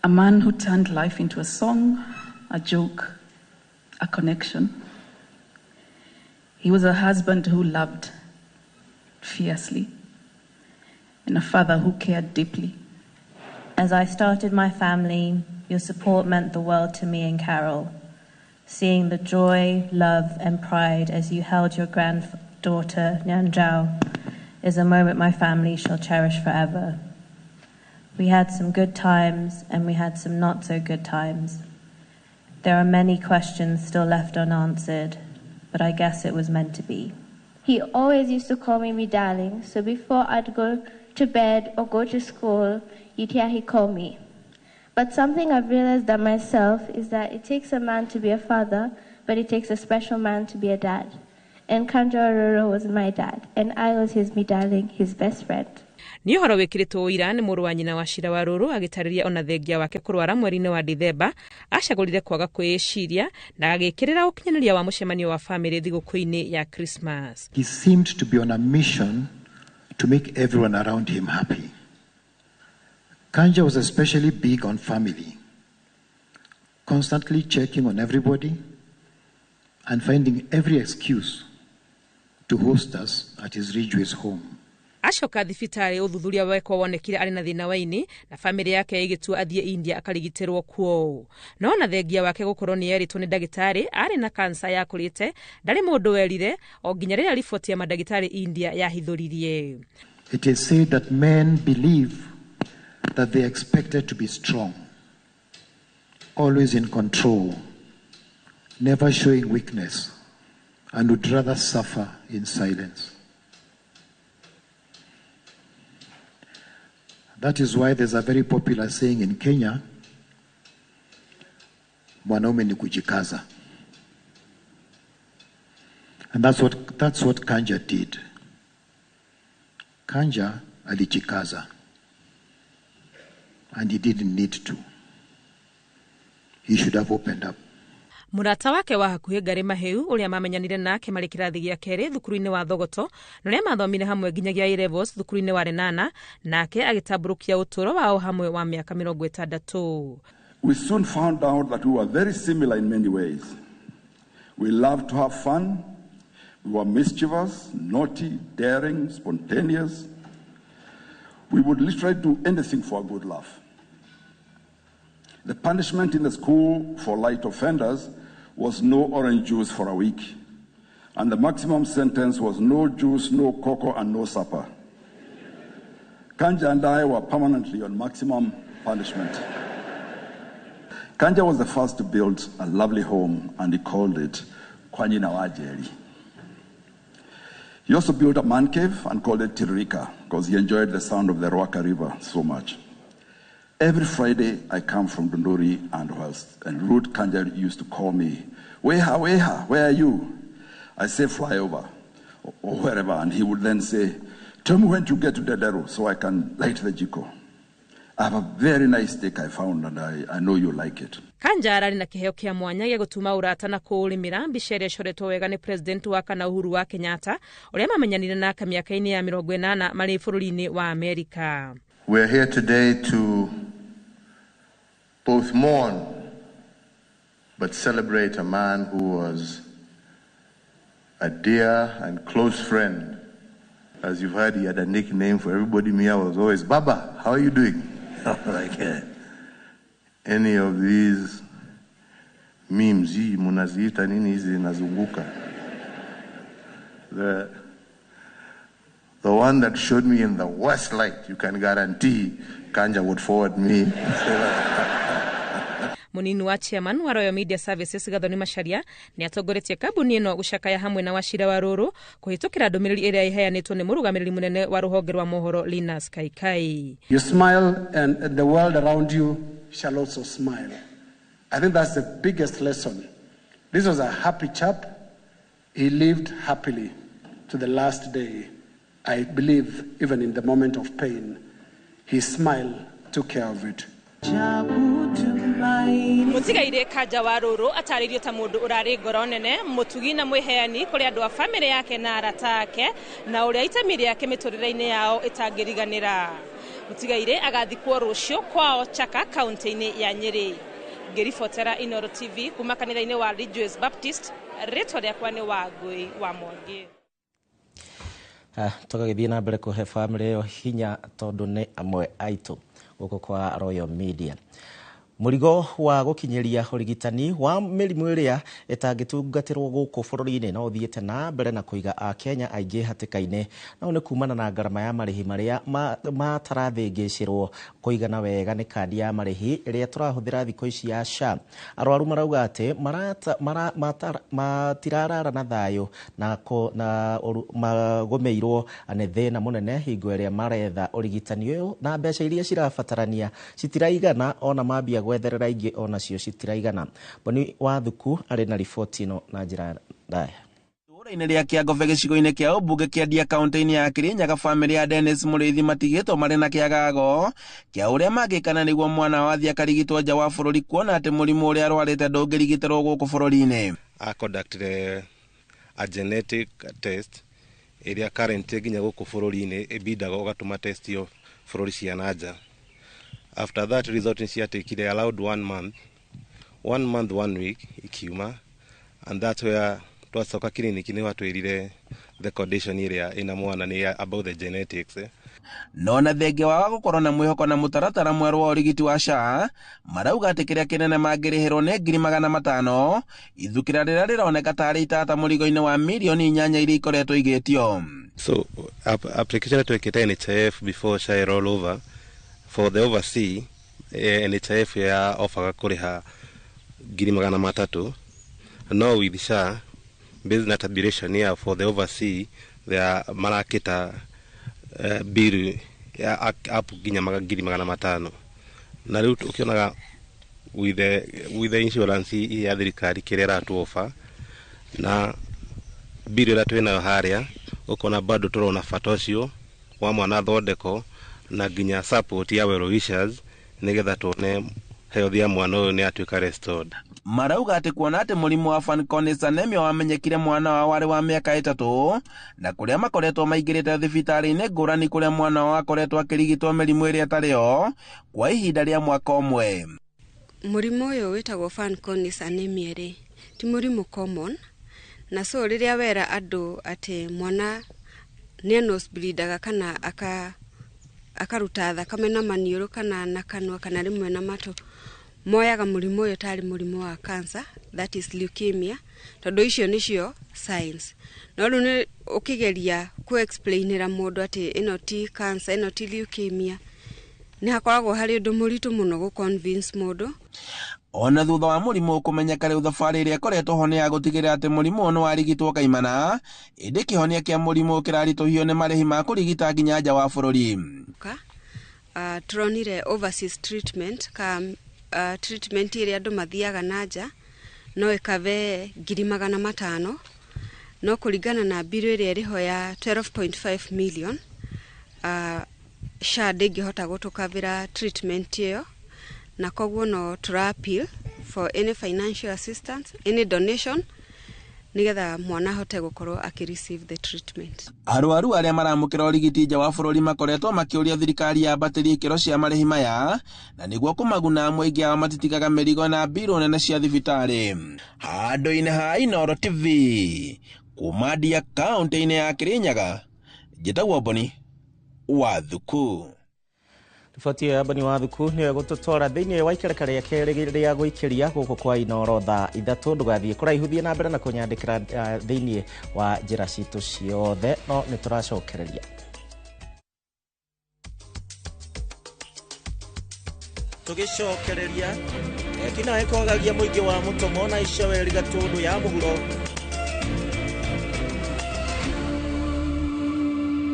A man who turned life into a song, a joke, a connection. He was a husband who loved fiercely and a father who cared deeply. As I started my family, your support meant the world to me and Carol. Seeing the joy, love, and pride as you held your daughter, Nyanjao, is a moment my family shall cherish forever. We had some good times and we had some not so good times. There are many questions still left unanswered, but I guess it was meant to be. He always used to call me darling, so before I'd go to bed or go to school, you'd hear he call me. But something I've realized that myself is that it takes a man to be a father, but it takes a special man to be a dad. And Kanja Waruru was my dad, and I was his me darling, his best friend. Nĩ ũhoro wĩkĩrĩtwo ũira nĩ mũrũ wa nyina wa Cira wa Rũrũ agĩtarĩria ona thengia wake kũrwara mweri-inĩ wa Dithemba acagũrire kwaga kwĩĩciria na agĩkĩrĩra ũkinyanĩria wa mũcemanio wa famĩlĩ thigũkũ-inĩ ya Christmas. He seemed to be on a mission to make everyone around him happy. Kanja was especially big on family, constantly checking on everybody and finding every excuse to host us at his Ridgeways home. Acoka thibitarĩ ũthuthuria wekwo wonekire arĩ na thĩna wa ini na famĩlĩ yake ĩgĩtua athiĩ India akarigitĩrwo kuo. No ona thengia wake gũkorwo nĩ erĩtwo nĩ ndagĩtarĩ arĩ na kansa yakũrĩte, ndarĩ mũndũ werire o nginya rĩrĩa riboti ya mandagĩtarĩ India yahithũririe. It is said that men believe that they are expected to be strong, always in control, never showing weakness, and would rather suffer in silence. That is why there's a very popular saying in Kenya, mwanaume ni kujikaza. And that's what Kanja did. Kanja alijikaza. And he didn't need to. He should have opened up. Mũrata wake wa hakuhĩ Ngarĩ Mahĩu ũrĩa mamenyanire nake marĩ kĩrathi gĩa kerĩ thukuru-inĩ wa Thogoto na ũrĩa mathomire hamwe nginyagia A levels thukuru-inĩ wa Lenana, nake agĩtambũrũkia ũtũũro wao hamwe wa mĩaka 60. We soon found out that we were very similar in many ways. We loved to have fun. We were mischievous, naughty, daring, spontaneous. We would literally do anything for a good laugh. The punishment in the school for light offenders was no orange juice for a week, and the maximum sentence was no juice, no cocoa, and no supper. Kanja and I were permanently on maximum punishment. Kanja was the first to build a lovely home, and he called it Kwanyina Wajeri. He also built a man cave and called it Tirika because he enjoyed the sound of the Ruaka River so much. Every Friday, I come from Dundori, and whilst en route, Kanja used to call me, Weha, Weha, where are you? I say fly over, or wherever, and he would then say, tell me when to get to Dedero so I can light the jiko. I have a very nice steak I found, and I know you like it. Kanja ararĩ na kĩheo kĩa mwanya gĩa gũtuma ũrata na kũũrĩmĩra mbica ĩrĩa ĩcoretwo wega nĩ president wa kana Uhuru wa Kenyatta ũrĩa mamenyanire nake mĩaka-inĩ ya 80 marĩ bũrũri-inĩ wa Amerika. We are here today to both mourn but celebrate a man who was a dear and close friend. As you've heard, he had a nickname for everybody. Mia was always, Baba, how are you doing? Like any of these memes, hii munaziita nini hizi zinazunguka. The one that showed me in the worst light, you can guarantee Kanja would forward me. Munini wa chairman wa Royal Media Services Gathoni Macharia nĩ atongoretie kambuni ĩno gũcakaya hamwe na Wachira wa Rũrũ kũhĩtũkĩra ndũmĩrĩri ĩrĩa ĩheanĩtwo nĩ mũrũgamĩrĩri mũnene wa rũhonge rwa mohoro Linus Kaikai. You smile and the world around you shall also smile. I think that's the biggest lesson. This was a happy chap. He lived happily to the last day. I believe even in the moment of pain, his smile took care of it. Mũtigairĩ Kanja wa Rũrũ atarĩirio ta mũndũ ũrarĩ ngoro nene, mũtugi na mwĩheani kũrĩ andũ a famĩlĩ yake na arata ake, na ũrĩa itemi rĩake mĩtũrĩre-inĩ yao ĩtangĩriganĩra. Mũtigairĩ agathikwo rũciũ kwao Chaka kaunti-inĩ ya Nyĩrĩ. Ngĩribotera Inooro TV kuma kanitha-inĩ wa Ridgeways Baptist, rĩtwa rĩakwa nĩ Wangũi wa Mwangi. Tũgagĩthiĩ na mbere kũhe famĩlĩ ĩyo hinya tondũ nĩ amwe aitũ gũkũ kwa Royal Media. Mũrigo wa gũkinyĩria ũrigitani wa mĩrimũ ĩrĩa ĩtangĩtungatĩrwo gũkũ bũrũri-inĩ no ũthiĩte na mbere na kũiga Akenya aingĩ hatĩka-inĩ. Na ũũ nĩ kumana na ngarama ya marĩhi marĩa matarathĩngĩcĩrwo kũigana wega nĩ kandi ya marĩhi ĩrĩa tũrahũthĩra thikũ ici ya SHA. Arwaru marauga atĩ matirarara na thayũ na magũmĩirwo nĩ thĩna mũnene hingo ĩrĩa maretha ũrigitani ũyũ, na mbeca iria cirabatarania citiraigana, ona mambia gwetherera ingĩ onacio citiraigana. Boni Wathuku arĩ na riboti ĩno na njĩra ndaya. Itũũra-inĩ rĩa Kĩangobe gĩcigo-inĩ kĩa ũmbunge kĩa Ndia kaunti-inĩ ya Kirinyaga, bamĩrĩ ya Dennis Mũrĩithi matigĩtwo marĩ na kĩagago kĩa ũrĩa mangĩkana nĩguo mwana wao athiĩ akarigitwo nja wa bũrũri, kuona atĩ mũrimũ ũrĩa arwarĩte ndũngĩrigitĩrwo gũkũ bũrũri-inĩ. A conducted a genetic test ĩrĩa currently nginya gũkũ bũrũri-inĩ ĩbindaga ũgatũma test ĩyo bũrũri cia na nja. After that result nĩciatekire allowed 1 month, 1 month 1 week ikiuma, and that's where twacoka kiriniki nĩ watwĩrire the condition ĩrĩa ĩna mwana nĩ about the genetics. No na thengia wa gũkorwo na mwĩhoko na mũtaratara mwerũ wa ũrigiti wa SHA, marauga atĩ kĩrĩa kĩnene mangĩrĩhĩrwo nĩ 500,000, ithukĩra rĩrĩa rĩroneka tarĩ itata mũrigo-inĩ wa mirioni 8 iria ikoretwo igĩtio. So application twekĩte NHIF before SHA roll over for the overseas, NHIF ya offer kũrĩha 300,000, no with SHA based na tabulation ya for the overseas they are marakita bill ya up nginya 500,000. Na rĩu ũkĩonaga with the insurance ya thirikari kĩrĩa ĩratu offer na bill ĩrĩa twĩnayo harĩa, ũkona bado tũrona bata ũcio wa mwana thondeko na nginya support ya well wishers nĩgetha tuone health ya mwana ũyũ nĩ atuĩka restored. Marauga atĩ kuona atĩ mũrimũ wa Fanconi anemia wamenyekire mwana wao warĩ wa mĩaka 3, na kũrĩa makoretwo maingĩrĩte thibitarĩ-inĩ ngũrani kũrĩa mwana wao akoretwo akĩrigitwo mĩrimũ ĩrĩa ĩtarĩ yo kwa ihinda rĩa mwaka ũmwe. Mũrimũ ũyũ wĩtagwo Fanconi anemia rĩ, ti mũrimũ common, na so rĩrĩa wera andũ atĩ mwana nĩ nosebleedaga kana akaruta thakame na maniũrũ kana na kanua kana rĩmwe na matũ, moyaga mũrimũ ũyũ tarĩ mũrimũ wa cancer, that is leukemia, tondũ icio nĩcio signs. No rĩu nĩ ũkĩgeria kũ explainĩra mũndũ atĩ ĩno ti cancer, ĩno ti leukemia, nĩ hakoragwo harĩ ũndũ mũritũ mũno gũ convince mũndũ. Ona thutha wa mũrimũ kũmenyeka rĩu thabarĩ ĩrĩa ĩkoretwo ho nĩ ya gũtigĩrĩra atĩ mũrimũ nĩ warigitwo kaimana, ĩndĩ kĩhonia kĩa mũrimũ kĩraritũhio nĩ marĩhi ma kũrigita nginya nja wa bũrũri. Turonire overseas treatment ka treatment ĩrĩa andũ mathiaga na nja no ĩkave 500,000, no kũringana na bill ĩrĩa ĩrĩho ya 12.5 million, SHA ndĩngĩhota gũtũkavĩra treatment ĩyo, na koguo no tũra appeal for any financial assistance, any donation, nigetha mwana ahote gũkorwo akĩ receive the treatment. Arwaru arĩa maramũkĩra ũrigiti nja wa bũrũri makoretwo makĩũria thirikari yambatĩrie ikĩro cia marĩhi maya, na nĩguo kũmaguna mũingĩ ao matitigaga mĩrigo na mbirũ nene cia thibitarĩ. Handũ-inĩ ha Inooro TV kuma Ndia kaunti-inĩ ya Kirinyaga, njĩtagwo Boni Wathuku. Riboti ĩyo ya Boni Wathuku nĩyo ĩgũtũtwara thĩinĩ wa ikereka rĩa kerĩ rĩa gũikĩria gũkũ kwa Inooro thaa 3. Ndũgathiĩ kũraihu, thiĩ na mbere na kũnyandĩkĩra thĩinĩ wa njĩra citũ ciothe, no nĩ tũracokereria. Tũgĩcokereria ekinaĩ kwagagia mũingĩ wa mũtomo na Iceweri Gatũndũ ya mũhuro.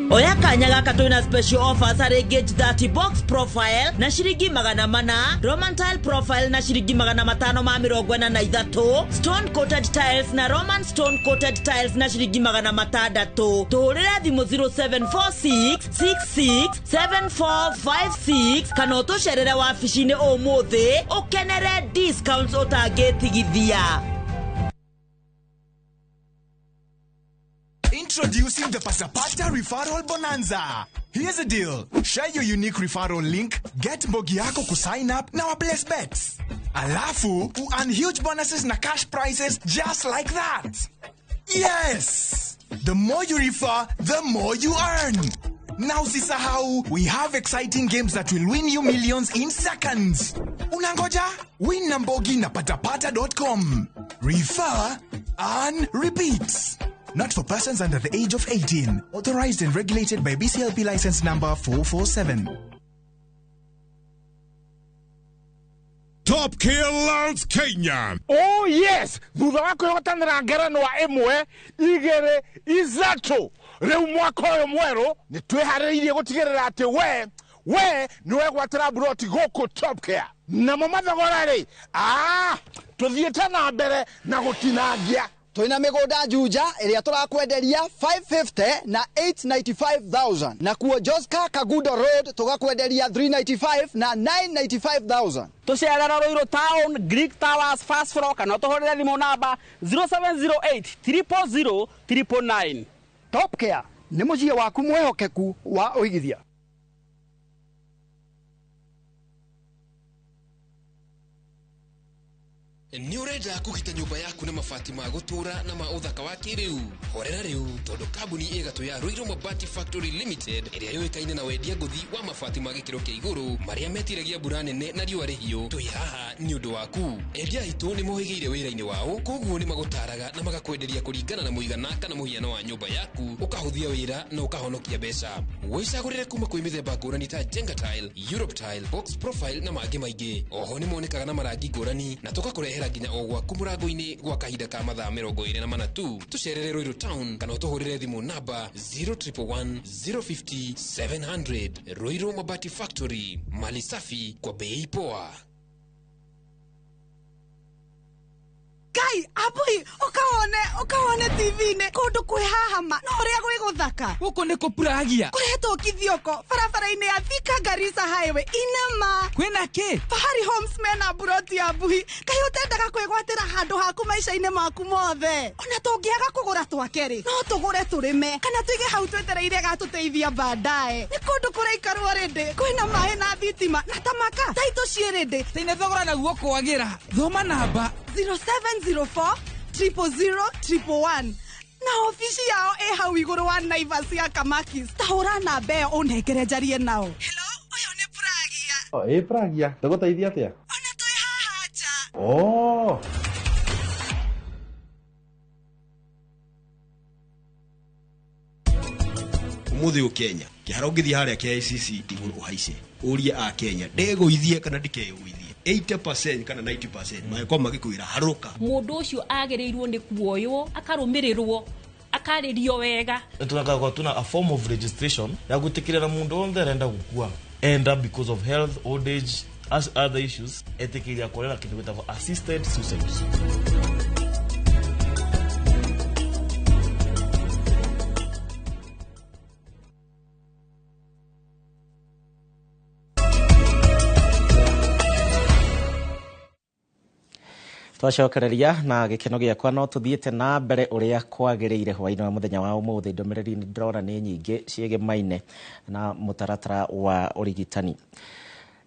Oya kanya gaka twina special offers harĩ Gauge 30 box profile na ciringi 400, Roman tile profile na ciringi 543, stone coated tiles na Roman stone coated tiles na ciringi 600. Tũhũrĩre thimũ 0746 66 7456 kana ũtũcerere wabici-inĩ ũmũthĩ ũkenere discounts ũtangĩtigithia. Introducing the Pasapata Referral Bonanza. Here's the deal. Share your unique referral link, get mbogi yako kusign up na waplace bets. Alafu, earn huge bonuses na cash prizes just like that. Yes! The more you refer, the more you earn. Na usisahau, we have exciting games that will win you millions in seconds. Unangoja? Win na Mbogi na patapata.com. Refer and repeat. Not for persons under the age of 18. Authorized and regulated by BCLP license number 447. Top Killers Kenya. Oh yes, thutha wa kwĩhotanĩra ngerenwa ĩmwe igĩrĩ ithatũ rĩu mwaka ũyũ mwerũ nĩ twĩharĩrĩirie gũtigĩrĩra atĩ we nĩ wegwatĩra mburoti gũkũ Top Care. Namo mathogora rĩ, tũthiĩte na mbere na gũtinangia. Twina mĩgũnda Juja ĩrĩa tũrakwenderia 550 na 895,000 na kuo Joska Kagudo Road tũgakwenderia 395 na 995,000. Tũcerera Ruiru Town, Greek Towers, first floor, kana ũtũhũrĩre thimũ namba 0708 000 999. Top Care nĩ mũciĩ waku mwĩhokeku wa ũigithia. Nĩ ũrenda kũgita nyũmba yaku na mabati ma gũtũũra na ma ũthaka wa kĩrĩu? Horera rĩu tondũ kambuni ĩ gatũ ya Ruiru Mabati Factory Limited ĩrĩa yũĩkaine na wendia ngũthi wa mabati ma gĩkĩro kĩa igũrũ marĩa metiragia mbura nene na riũa rĩhiũ, twĩ haha nĩ ũndũ waku. Endia aitũ nĩ mohĩgĩire wĩra-inĩ wao, koguo nĩ magũtaraga na magakwenderia kũringana na mũigana kana mũhiano wa nyũmba yaku, ũkahũthia wĩra na ũkahonokia mbeca. Wĩcagũrĩre kuma kwĩ mĩthemba ngũrani ta Jenga Tile, Europe Tile, Box Profile na mangĩ maingĩ. Oho nĩ monekaga na marangi ngũrani na tũgakũrehera nginya o gwaku mũrango-inĩ gwa kahinda ka mathaa 24 tu. Tũcerere Ruiru Town kana ũtũhũrĩre thimũ namba 0111 050 700. Ruiru Mabati Factory, mali safi kwa bei poa. Ngai abui ukawone TV-inĩ kũndũ kwĩ hahama no ũrĩa gwĩ gũthaka. Gũkũ nĩ kũpuragia. Kũretwo Kithioko barabara-inĩ ya Thika Garissa Highway inama. Kwĩna kĩ? Fahari Homes mena mburoti ya mbuhi. Kaĩ ũtendaga kwĩgwatĩra handũ haku maica-inĩ maku mothe? Ona tũngĩaga kũgũra twake rĩ, no tũgũre tũrĩme kana tũige hau twetereire gatũteithia baadaye. Nĩ kũndũ kũraikarwo rĩndĩ, kwĩna maĩ na thitima na tamaka taitũ ciĩ rĩndĩ. Tene thogora naguo kwagĩra. Thoma namba 0704 000 111 na ofici yao ĩ hau igũrũ wa Naivas ya Kamakis. Ta hũra namba ĩyo ũnengere njarie nao. Hello, ũyũ nĩ Pragia. Ĩ Pragia, tũgũteithia atĩa? Ona twĩ haha nja. Oh. Umuthi ũ Kenya kĩharo ũngĩthiĩ harĩa KICC igũrũ ũhaice ũrie a Kenya ndĩgũithie kana ndikegũithie 80% kana 90% magĩkorwo magĩkwĩra harũka. Mũndũ ũcio agĩrĩirwo nĩ kuoywo akarũmĩrĩrwo akarĩrio wega. Tunataka tuna a form of registration ya gũtĩkĩrĩra mũndũ wothe arenda gũkua enda because of health, old age, as other issues etĩkĩria kũrera kĩndũ gĩtagwo assisted suicide. Twacokereria na gĩkeno gĩakwa no tũthiĩte na mbere ũrĩa kwagĩrĩire hwaĩ-inĩ wa mũthenya wa ũmũthĩ. Ndũmĩrĩri nĩ ndĩrona nĩ nyingĩ ciĩgemaine na mũtaratara wa ũrigitani.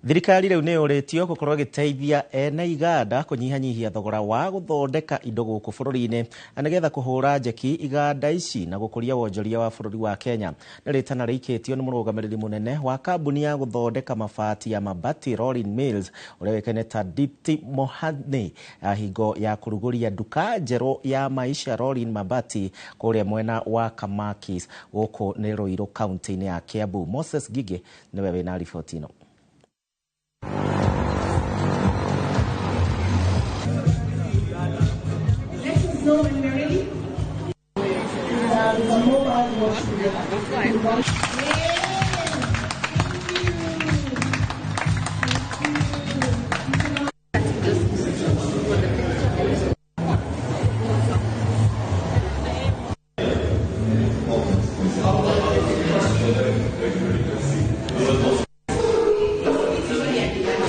Thirikari rĩu nĩ yũrĩtio gũkorwo ĩgĩteithia ene iganda kũnyihanyihia thogora wa gũthondeka indo gũkũ bũrũri-inĩ na nĩgetha kũhũra njeki iganda ici na gũkũria wonjoria wa bũrũri wa Kenya. Nĩ rĩtana rĩikĩtio nĩ mũrũgamĩrĩri mũnene wa kambuni ya gũthondeka mabati ya Mabati Rolling Mills ũrĩa ũĩkaine ta Dipti Mohani hingo ya kũrugũria nduka njerũ ya Maisha Rolling Mabati kũrĩa mwena wa Kamakis gũkũ nĩ Ruiru kaunti-inĩ ya Kiambu. Moses Gige nĩwe wĩna riboti ĩno.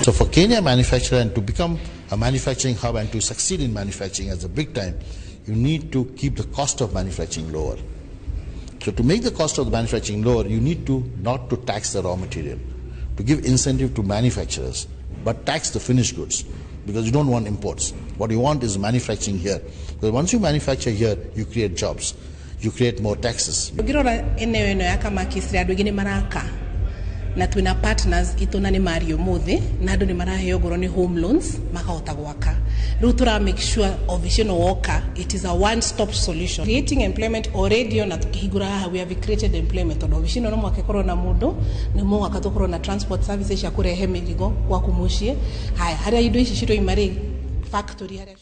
So for Kenya manufacturer and to become a manufacturing hub and to succeed in manufacturing as a big time, you need to keep the cost of manufacturing lower. So to make the cost of the manufacturing lower, you need to not to tax the raw material, to give incentive to manufacturers, but tax the finished goods, because you don't want imports. What you want is manufacturing here. Because once you manufacture here, you create jobs. You create more taxes. Ũngĩrora eneo ĩno ya Kamakis andũ aingĩ nĩ maraka na twĩna partners itũ na nĩ mari ũmũthĩ na andũ nĩ maraheo ngoro nĩ home loans makahota gwaka. Rĩu tũra make sure office ĩno woka it is a one stop solution creating employment already. Ona tukĩhingũra haha we have created employment tondũ office ĩno no mũhaka ĩkorwo na mũndũ, nĩ mũhaka tũkorwo na transport services cia kũrehe mĩrigo gwaku mũciĩ. Haya, harĩa indo ici ciroima rĩ, factory harĩa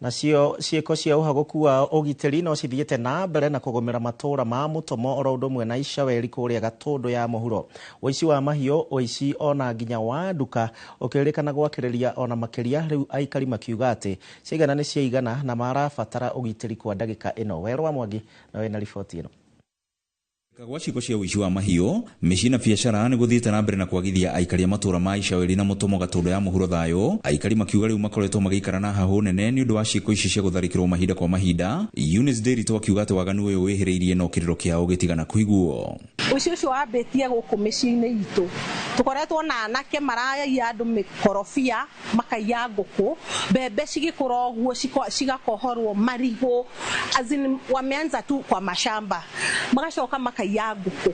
Nacio ciĩko cia ũhagũku wa ũgitĩri no cithiĩte na mbere na kũgũmĩra matũũra ma Mũtomo oro ũndũ ũmwe na Icaweri kũrĩa Gatũndũ ya mũhuro. Ũici wa mahiũ, ũici ona nginya wa nduka ũkĩrĩkana gwakĩrĩria ona makĩria, rĩu aikari makiuga atĩ ciaigana nĩ ciaigana na marabatara ũgitĩri kwa ndagĩka ĩno. Werũ wa Mwangi na wĩna riboti ĩno. Gwa ciĩko cia ũici wa mahiũ, mĩciĩ na biacara nĩ gũthiĩte na mbere na kwagithia aikari a matũũra ma Icaweri na Mũtomo Gatũndũ ya mũhuro thayũ. Aikari makiuga rĩu makoretwo magĩikara na hahũ nene nĩ ũndũ wa ciĩko ici cia gũtharĩkĩrwo mahinda kwa mahinda. Eunice Nderitu akiuga atĩ waganu ũyũ wĩhĩrĩirie no kĩrĩro kĩao gĩtigana kũiguo. Ũici ũcio wambĩtie gũkũ mĩciĩ-inĩ itũ, tũkoretwo na anake maraiya andũ mĩkorobia, makaiya ngũkũ, mbembe cigĩkũra ũguo cigakohorwo, marigũ, as in wameanza tu kwa mashamba, magacoka makaiya ngũkũ.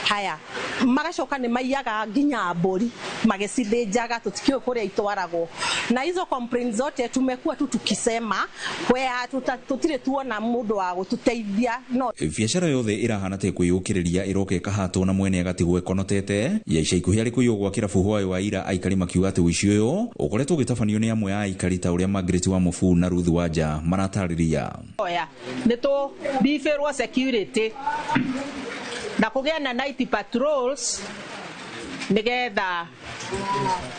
Haya, magacoka nĩ maiyaga nginya mbũri magĩcithĩnjaga, tũtikĩũĩ kũrĩa itwaragwo. Na hizo complaints zote tumekuwa tu tukisema kwea tũtirĩ tuona mũndũ wa gũtũteithia. No biacara yothe ĩrahana ta ĩkwĩyũkĩrĩria ĩroka ĩkahatwo na mwene agatigwo ĩkonotete. Ya ica ikuhĩ arĩ kũiywo gwa kĩrabu hwaĩ wa ira, aikari makiuga atĩ ũici ũyũ ũkoretwo ũgĩtabanio nĩ amwe a aikari ta ũrĩa Margaret wa Mũbuu na Ruth Wanja maratarĩria. Oya nĩ tũbibĩrwo security na kũgĩa na night patrols nĩgetha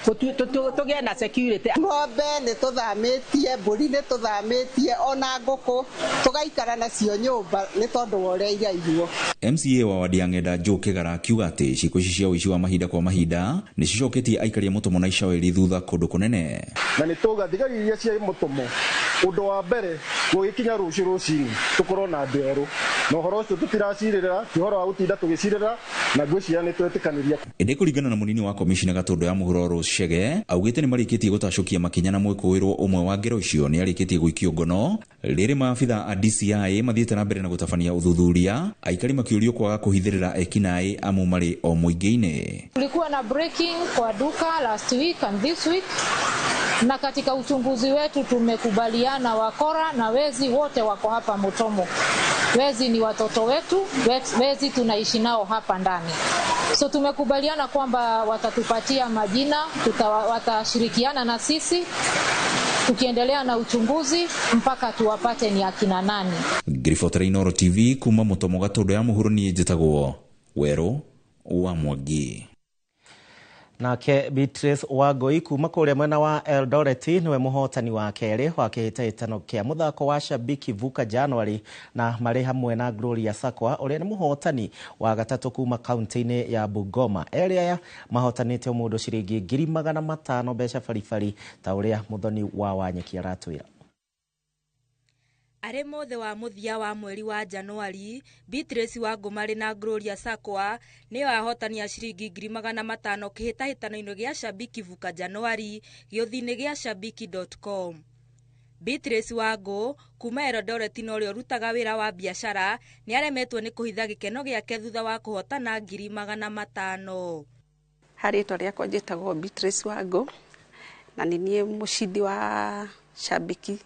tũgĩe na security. Ng'ombe nĩ tũthamĩtie, mbũri nĩ tũthamĩtie, ona ngũkũ tũgaikara nacio nyũmba nĩ tondũ wa ũrĩa iraiywo. MCA wa wadi ya Ng'enda Joe Kĩgara akiuga atĩ ciĩko ici cia ũici wa mahinda kwa mahinda nĩ cicoketie aikari a Mũtomo na Icaweri thutha kũndũ kũnene. Na nĩ tũga thigari iria cia Mũtomo ũndũ wa mbere gũgĩkinya rũciũ rũcinĩ tũkorwo na andũ erũ, na ũhoro ũcio tũtiracirĩra, ti ũhoro wa gũtinda tũgĩcirĩra, na ngwĩciria nĩ twetĩkanĩria. Ĩndĩ kũringana na mũnini wa komishina Gatũndũ ya mũhuro Rose Chege augĩte nĩ marĩkĩtie gũtacũkia makinya na mwĩkũĩrwo ũmwe wa ngero icio nĩ arĩkĩtie gũikio ngono. Rĩrĩ maabitha a DCI mathiĩte na mbere na gũtabania ũthuthuria, aikari makĩũrio kwaga kũhithĩrĩra ekinaĩ amu marĩ o mũingĩ-inĩ. Kulikuwa na breaking kwa duka last week and this week, na katika uchunguzi wetu tumekubaliana wakora na wezi wote wako hapa Mutomo. Wezi ni watoto wetu, wezi tunaishi nao hapa ndani. So tumekubaliana kwamba watatupatia majina, watashirikiana na sisi tukiendelea na uchunguzi mpaka tuwapate ni akina nani. Ngiribotera Inooro TV kuma Mutomo Gatũndũ ya mũhuro, niĩ njĩtagwo Werũ wa Mwangi. Nake Beatrice Wangui kuma kũrĩa mwena wa Eldoret nĩwe mũhotani wa kerĩ wa kĩhĩtahĩtano kĩa mũthako wa Shabiki Vuka January, na marĩ hamwe na Gloria Sakwa ũrĩa nĩ mũhotani wa gatatũ kuma kaunti-inĩ ya Bungoma. Erĩ aya mahotanĩte mũndũ ciringi 500,000 mbeca baribari ta ũrĩa Mũthoni wa Wanyeki aratwĩra. Arĩ mothe wa mũthia wa mweri wa Januari, Beatrice Wangũ marĩ na Gloria Sakwa nĩo ahotani a ciringi 500,000 kĩhĩtahĩtano-inĩ gĩa Shabiki Vuka Januari gĩũthi-inĩ gĩa shabiki.com. Beatrice Wangũ kuma Eldoret na ũrĩa ũrutaga wĩra wa biacara nĩ aremetwo nĩ kũhitha gĩkeno gĩake thutha wa kũhotana 500,000. Harĩ rĩtwa rĩakwa njĩtagwo Beatrice Wangũ na nĩ niĩ mũcindi wa Shabiki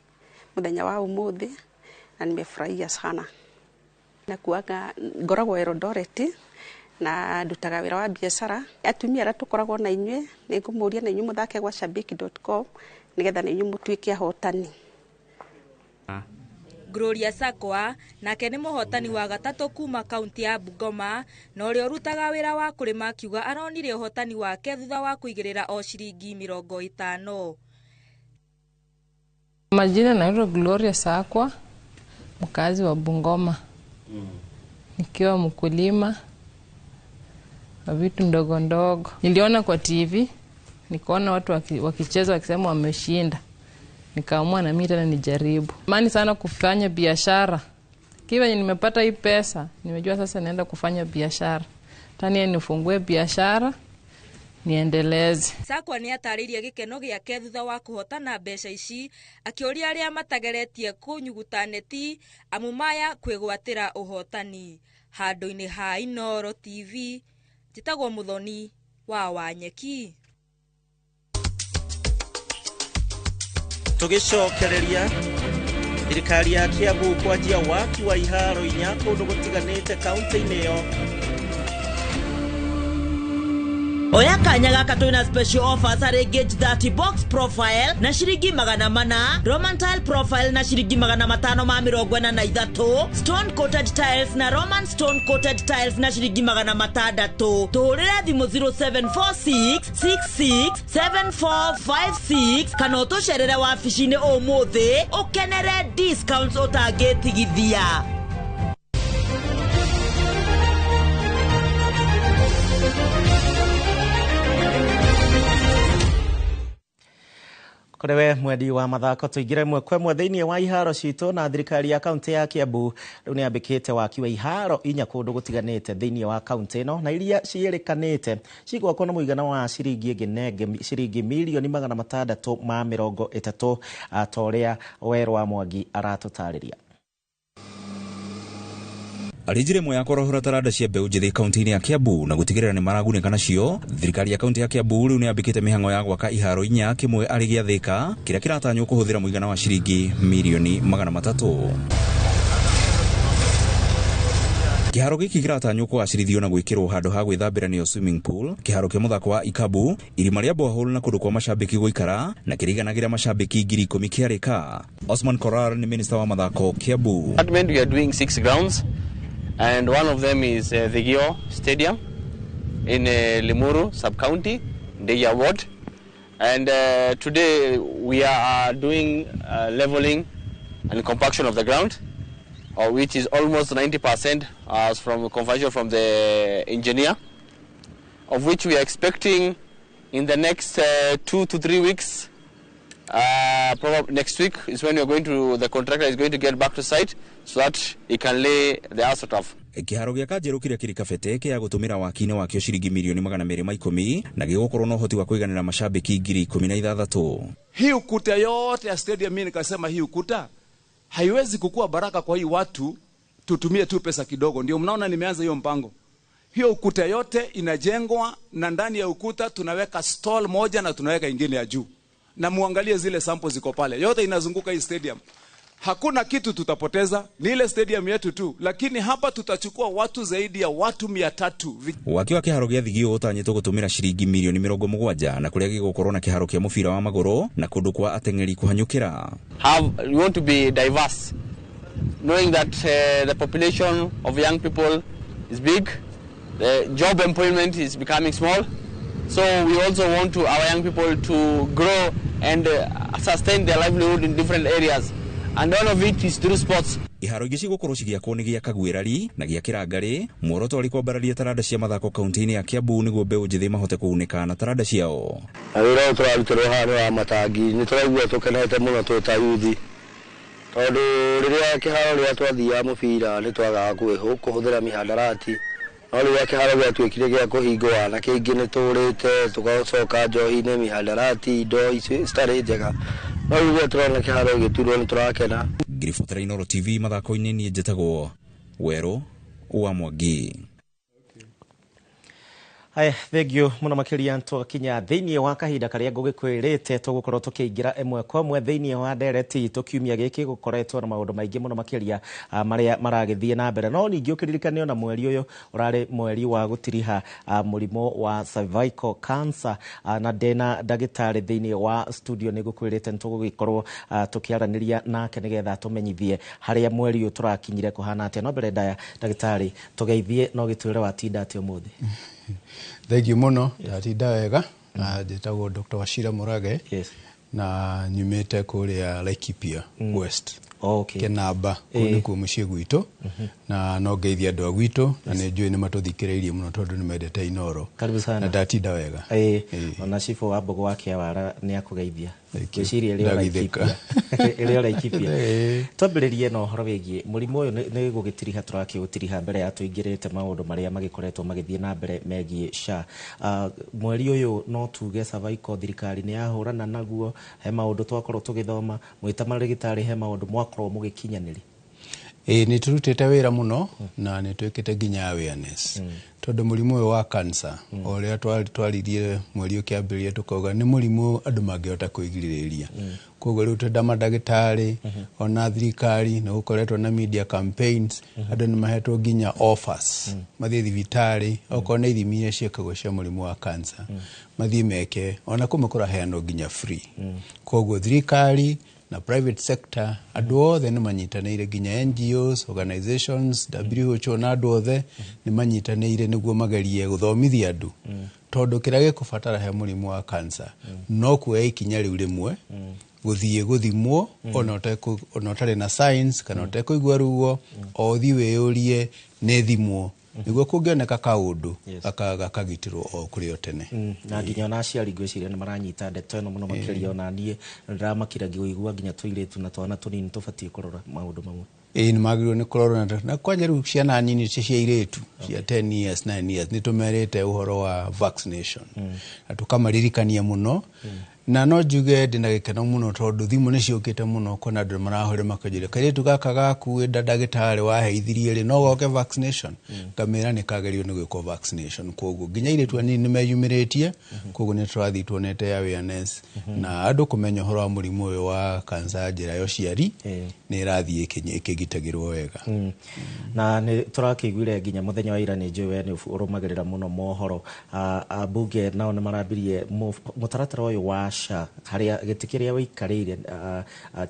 muthenya wa umuthi na nimefurahia sana. Na kuaga ngoragwo Eldoret na ndutaga wĩra wa biacara. Atumia arĩa tũkoragwo na inyuĩ nĩ ngũmũria na inyuĩ mũthake gwa shabiki.com nĩgetha na inyuĩ mũtuĩke ahotani. Gloria Sakwa nake nĩ mũhotani wa gatatũ kuma kaunti ya Bungoma na ũrĩa ũrutaga wĩra wa kũrĩma akiuga aronire ũhotani wake thutha wa kũigĩrĩra o ciringi 50. Majina naitwa Gloria Sakwa, mkazi wa Bungoma. Nikiwa mkulima wa vitu ndogo ndogo. Niliona kwa TV, nikaona watu wakicheza wakisema wameshinda. Nikaamua na mimi tena nijaribu. Mani sana kufanya biashara. Kiwa nimepata hii pesa, nimejua sasa naenda kufanya biashara. Tani nifungue biashara, Niendeleze. Sakwa nĩ atarĩirie gĩkeno gĩake thutha wa kũhotana mbeca ici, akĩũria arĩa matageretie kũnyuguta neti amu maya kwĩgwatĩra ũhotani. Handũ-inĩ ha Inooro TV, njĩtagwo Mũthoni wa Wanyeki. Tũgĩcokereria thirikari ya Kiambu kwanjia waki wa iharo 4 kũndũ gũtiganĩte kaunti-inĩ ĩyo. Oya kanya gaka twina special offers harĩ Gauge 30 box profile na ciringi 400, Roman tile profile na ciringi 543, stone coated tiles na Roman stone coated tiles na ciringi 600. Tũhũrĩre thimũ 0746 66 7456 kana ũtũcerere wabici-inĩ ũmũthĩ ũkenere discounts ũtangĩtigithia. Kũrĩ we mwendi wa mathako tũingĩre mwe kwa ĩmwe thĩinĩ wa iharo citũ. Na thirikari ya kaunti ya Kiambu rĩu nĩ yambĩkĩte waki wa iharo 4 kũndũ gũtiganĩte thĩinĩ wa kaunti ĩno, na iria ciĩrĩkanĩte cigwakwo na mũigana wa ciringi ĩngĩ nenge ciringi mirioni 630, ta ũrĩa Werũ wa Mwangi aratũtarĩria. Arĩ njĩra ĩmwe ya kwarahũra taranda cia mbeũ njĩthĩ kaunti-inĩ ya Kiambu na gũtigĩrĩra nĩ maragunĩka nacio, thirikari ya kaunti ya Kiambu rĩu nĩ yambĩkĩte mĩhang'o ya gwaka iharo 4, kĩmwe arĩ gĩa Thika kĩrĩa kĩratanywo kũhũthĩra mũigana wa ciringi mirioni 300. Kĩharo gĩkĩ kĩratanywo kũgacĩrithio na gwĩkĩrwo handũ ha gwĩthambĩra nĩyo swimming pool, kĩharo kĩa mũthako wa ikabu, irima rĩa borehole na kũndũ kwa macambĩki gũikara, na kĩrĩiganagĩra macambĩki 10,000 kĩarĩka. Osman Korar nĩ minista wa mathako Kiambu. Department, we are doing 6 grounds, and one of them is the Gio Stadium in Limuru sub-county, Ndeya Ward. And today we are doing leveling and compaction of the ground, which is almost 90% as from conversion from the engineer, of which we are expecting in the next 2 to 3 weeks. Probably next week is when we are going to, the contractor is going to get back to site so that he can lay the astroturf. Kĩharo gĩa Kanjerũ kĩrĩa kĩrĩ Kabete kĩa gũtũmĩra waki-inĩ wakĩo ciringi mirioni 210 na gĩgũkorwo na ũhoti wa kũiganĩra mashabiki 16,000. Hii ukuta yote ya stadium, mimi nikasema hii ukuta haiwezi kukua baraka kwa hii watu, tutumie tu pesa kidogo. Ndio mnaona nimeanza hiyo mpango. Hiyo ukuta yote inajengwa na ndani ya ukuta tunaweka stall moja na tunaweka ingine ya juu. Na muangalie zile samples ziko pale. Yote inazunguka hii stadium. Hakuna kitu tutapoteza, ni ile stadium yetu tu, lakini hapa tutachukua watu zaidi ya watu 300. Waki wa kĩharo gĩa Thigio ũtanyĩtwo gũtũmĩra ciringi mirioni 70 na kũrĩa gĩgũkorwo na kĩharo kĩa mũbira wa magũrũ na kũndũ kwa ateng'eri kũhanyũkĩra. We want to be diverse, knowing that the population of young people is big, the job employment is becoming small. So we also want to our young people to grow and sustain their livelihood in different areas. And all of it is through sports. Iharo ingĩ cigũkorwo cigĩakwo nĩ gĩa Kagwĩrari na gĩa Kĩrangarĩ, muoroto ũrĩ kwambararia taranda cia mathako kaunti-inĩ ya Kiambu nĩguo mbeũ njĩthĩ mahote kũgunĩka na taranda ciao. Na wĩra ũyũ tũrarutĩrwo haha nĩ wa matangi, nĩ tũraigua tũkenete mũno twĩ ta yuthi, tondũ rĩrĩa kĩharo rĩrĩa twathiaga mũbira nĩ twagaga kũhũthĩra mihandarati, no rĩrĩa kĩharo gĩatuĩkire gĩa kũhingwo anake aingĩ nĩ tũrĩte tũgacoka njohi-inĩ, mihandarati, indo icio citarĩ njega. No rĩrĩa tũrona kĩharo gĩgĩturwo nĩ tũrakena. Ngiribotera Inooro TV mathako-inĩ, niĩ njĩtagwo Werũ wa Mwangi. Haya, thank you muno makiria. Twakinya thiini wa kahinda karia ngugikwirite tugukorwo tukiingira imwe kwa imwe thiini wa ndereti itu. Kiumia giki gukoretwo na maundu maingi muno makiria maria maragithie na mbere, no ningi ukiririkane ona mweri uyu urari mweri wa gutiriha murimu wa cervical cancer, na ndina ndagitari thiini wa studio ni gukwirite nitugugikorwo tukiaraniria nake nigetha tumenyithie haria mweri uyu turakinyire kuhana atia. No mbere ndaya ndagitari tugeithie no gitwire watinda atia umuthi. Thank you muno, ndatinda wega. Na njĩtagwo Dr. Wachira Murage. Yes. Na nyumĩte kũrĩa Laikipia West. Okay. Kĩnamba kũu nĩkuo mũciĩ gwitũ, na no ngeithie andũ a gwitũ, na nĩ njũĩ nĩ matũthikĩrĩirie mũno tondũ nĩ mendete Inoro. Karibu sana. Na ndatinda wega. Ĩĩ, ona cibũ wa Mbogo wa Kĩawara nĩ akũgeithia. Thank you. Ngwĩciria ĩrĩ o Ndagithĩka. Laikipia, ĩrĩ o Laikipia. Twambĩrĩrie na ũhoro wĩgiĩ mũrimũ ũyũ. Nĩ gũgĩtiriha tũrakĩũtiriha mbere ya tũingĩrĩte maũndũ marĩa magĩkoretwo magĩthiĩ na mbere megiĩ SHA. Mweri ũyũ no tuge cervical thirikari nĩ yahũrana naguo, he maũndũ twakorwo tũgĩthoma mwĩ ta marĩgĩtarĩ, he maũndũ mwakorwo mũgĩkinyanĩria. Ĩĩ, nĩ tũrutĩte wĩra mũno na nĩ twĩkĩte nginya awareness, tondũ mũrimũ ũyũ wa cancer, o ũrĩa twaririe mweri ũkĩambĩrĩria, tũkauga nĩ mũrimũ andũ mangĩhota kwĩgirĩrĩria. Koguo rĩu twenda mandagĩtarĩ ona thirikari, nĩ gũkoretwo na media campaigns, andũ nĩ mahetwo nginya offers mathiĩ thibitarĩ, okorwo nĩ ithimi iria ciĩkagwo cia mũrimũ wa cancer mathiĩ meke, ona kũmwe kũraheanwo nginya free. Koguo thirikari na private sector, andũ othe nĩ manyitanĩire, nginya NGOs, organizations, WHO na andũ othe nĩ manyitanĩire nĩguo magerie gũthomithia andũ, tondũ kĩrĩa gĩkũbatara he mũrimũ wa cancer no kuoya ikinya rĩu rĩmwe gũthiĩ gũthimwo, ona ũtarĩ na signs kana ũtekũigua ruo, o ũthiĩ wĩyũrie nĩ thimwo, nĩguo kũngĩoneka kaũndũ gakagitĩrwo o kũrĩ o tene. Na nginya ona aciari ngwĩciria nĩ maranyita ndeto ĩno mũno makĩria. Ona niĩ ndĩramakire ngĩigua nginya tũirĩtu na twana tũnini tũbatiĩ kũrora maũndũ mamwe. Ĩĩ, nĩ magĩrĩirwo nĩ kũrorwo, na kwanja rĩu ciana nini cia airĩtu cia 10 years, 9 years, nĩ tũmerĩte ũhoro wa vaccination na tũkamaririkania mũno. Na no njuge ndĩna gĩkeno mũno tondũ thimũ nĩ ciũkĩte mũno, kuona andũ marahũrĩra makanjĩra, "Kairĩtu gaka gaku ĩ ndagĩtarĩ waheithirie rĩ, no goke vaccination?" Ngamĩra nĩ kagĩrĩirwo nĩ gwĩkwo vaccination. Koguo nginya airĩtu anini nĩ meyumĩrĩtie. Koguo nĩ tũrathiĩ tuonete awareness na andũ kũmenya ũhoro wa mũrimũ ũyũ wa cancer ya njĩra ya ũciari nĩ ĩrathiĩ ĩkĩgitagĩrwo wega. Na nĩ tũrakĩiguire nginya mũthenya wa ira, nĩ njũĩ we nĩ ũrũmagĩrĩra mũno mohoro. Ambunge nao nĩ marambirie mũtaratara ũyũ wa SHA, harĩa gĩtĩ kĩrĩa wĩikarĩire,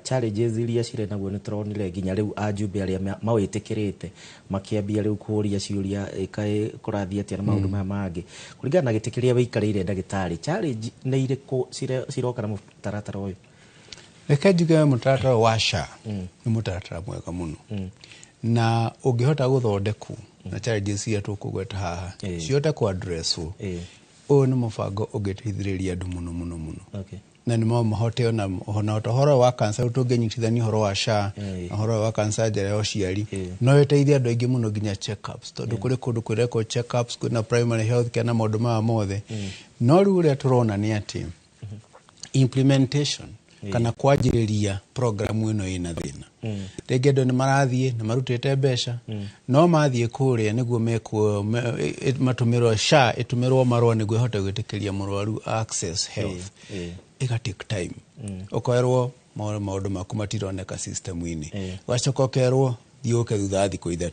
challenges iria cirĩ naguo. Nĩ tũronire nginya rĩu ajumbe arĩa mawĩtĩkĩrĩte makĩambia rĩu kũũria ciũria, ĩkaĩ kũrathiĩ atĩa na maũndũ maya mangĩ. Kũringana na gĩtĩ kĩrĩa wĩikarĩire, ndagĩtarĩ, challenge nĩ irĩkũ ciroka na mũtaratara ũyũ? Reke njuge mũtaratara wa SHA nĩ mũtaratara mwega mũno, na ũngĩhota gũthondekwo na challenges iria tũkũgweta haha cihote kũ-addresswo, ũyũ nĩ mũbango ũngĩteithĩrĩria andũ mũno mũno mũno, na nĩ no mahote ona ũhoro wa cancer tũngĩnyitithania ũhoro wa SHA na ũhoro wa cancer njĩra ya ũciari, no ĩteithie andũ aingĩ mũno, nginya check-ups, tondũ kũrĩ kũndũ kwĩrekwo check-ups, kwĩna primary health care na maũndũ maya mothe. No rĩu ũrĩa tũrona nĩ atĩ implementation kana kwanjĩrĩria programu ĩno ĩna thĩna. Rĩngĩ andũ nĩ marathiĩ nĩ marutĩte mbeca, no mathiĩ kũrĩa nĩguo mekwo matũmĩrwo SHA ĩtũmĩrwo marũa nĩguo ĩhote gwĩtĩkĩria mũrwaru access health, ĩga take time. Ũkerwo maũndũ maku matironeka system-inĩ, ũgacoka ũkerwo thiĩ ũke thutha wa thikũ 3.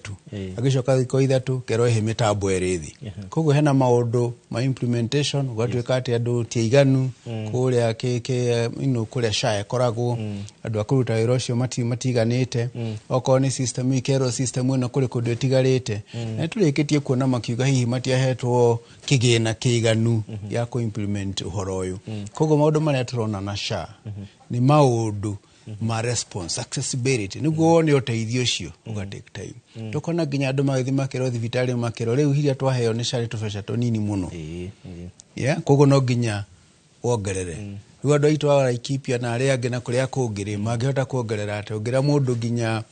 Agĩcoka thikũ 3, kerwo ĩhĩ mĩtambo ĩrĩ thĩ. Koguo hena maũndũ ma implementation, gũgatuĩka atĩ andũ ti aiganu kũrĩa kũrĩa SHA ĩkoragwo, andũ a kũruta wĩra ũcio matiganĩte. Okorwo nĩ system, ikerwo system ĩno kũrĩ kũndũ ĩtigarĩte, na nĩtũrĩkĩtie kuona makiuga hihi matiahetwo kĩgĩna kĩiganu gĩa kũ-implement ũhoro ũyũ. Koguo maũndũ marĩa tũrona na SHA nĩ maũndũ ma response, accessibility, nĩguo wone ũteithio ũcio ũga take time. Tũkona nginya andũ magĩthiĩ makerwo thibitarĩ, makerwo rĩu iria twaheo nĩ SHA nĩ tũbeca tũnini mũno, yeah? Koguo no nginya wongerere. Rĩu andũ aitũ a Laikipia na arĩa angĩ na kũrĩa kũngĩ rĩ, mangĩhota kuongerera atĩ ũngĩra mũndũ nginya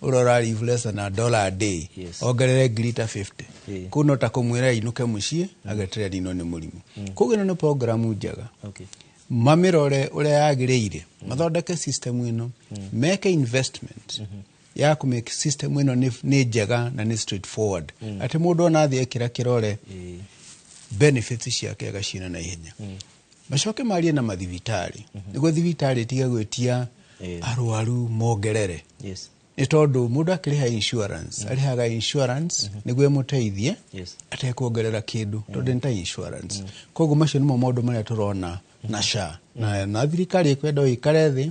ũrĩa ũra live less than a dollar a day ongerere ngiri ta 50, kũu no ta kũmwĩra ainũke mũciĩ ageterere ninwo nĩ mũrimũ. Koguo ĩno nĩ programu njega, mamĩrore ũrĩa yagĩrĩire, mathondeke system ĩno, meke investment ya kũ make system ĩno nĩ njega na nĩ straightforward, atĩ mũndũ ona athiĩ ekĩra kĩrore benefits ciake agaciona na ihenya. Macoke marie na mathibitarĩ nĩguo thibitarĩ ĩtige gwĩtia arwaru mongerere, nĩ tondũ mũndũ akĩrĩha insurance arĩhaga insurance nĩguo ĩmũteithie atekuongerera kĩndũ, tondũ nĩ ta insurance. Koguo macio nĩmo maũndũ marĩa tũrona na SHA, na thirikari ĩkwenda ĩikare thĩ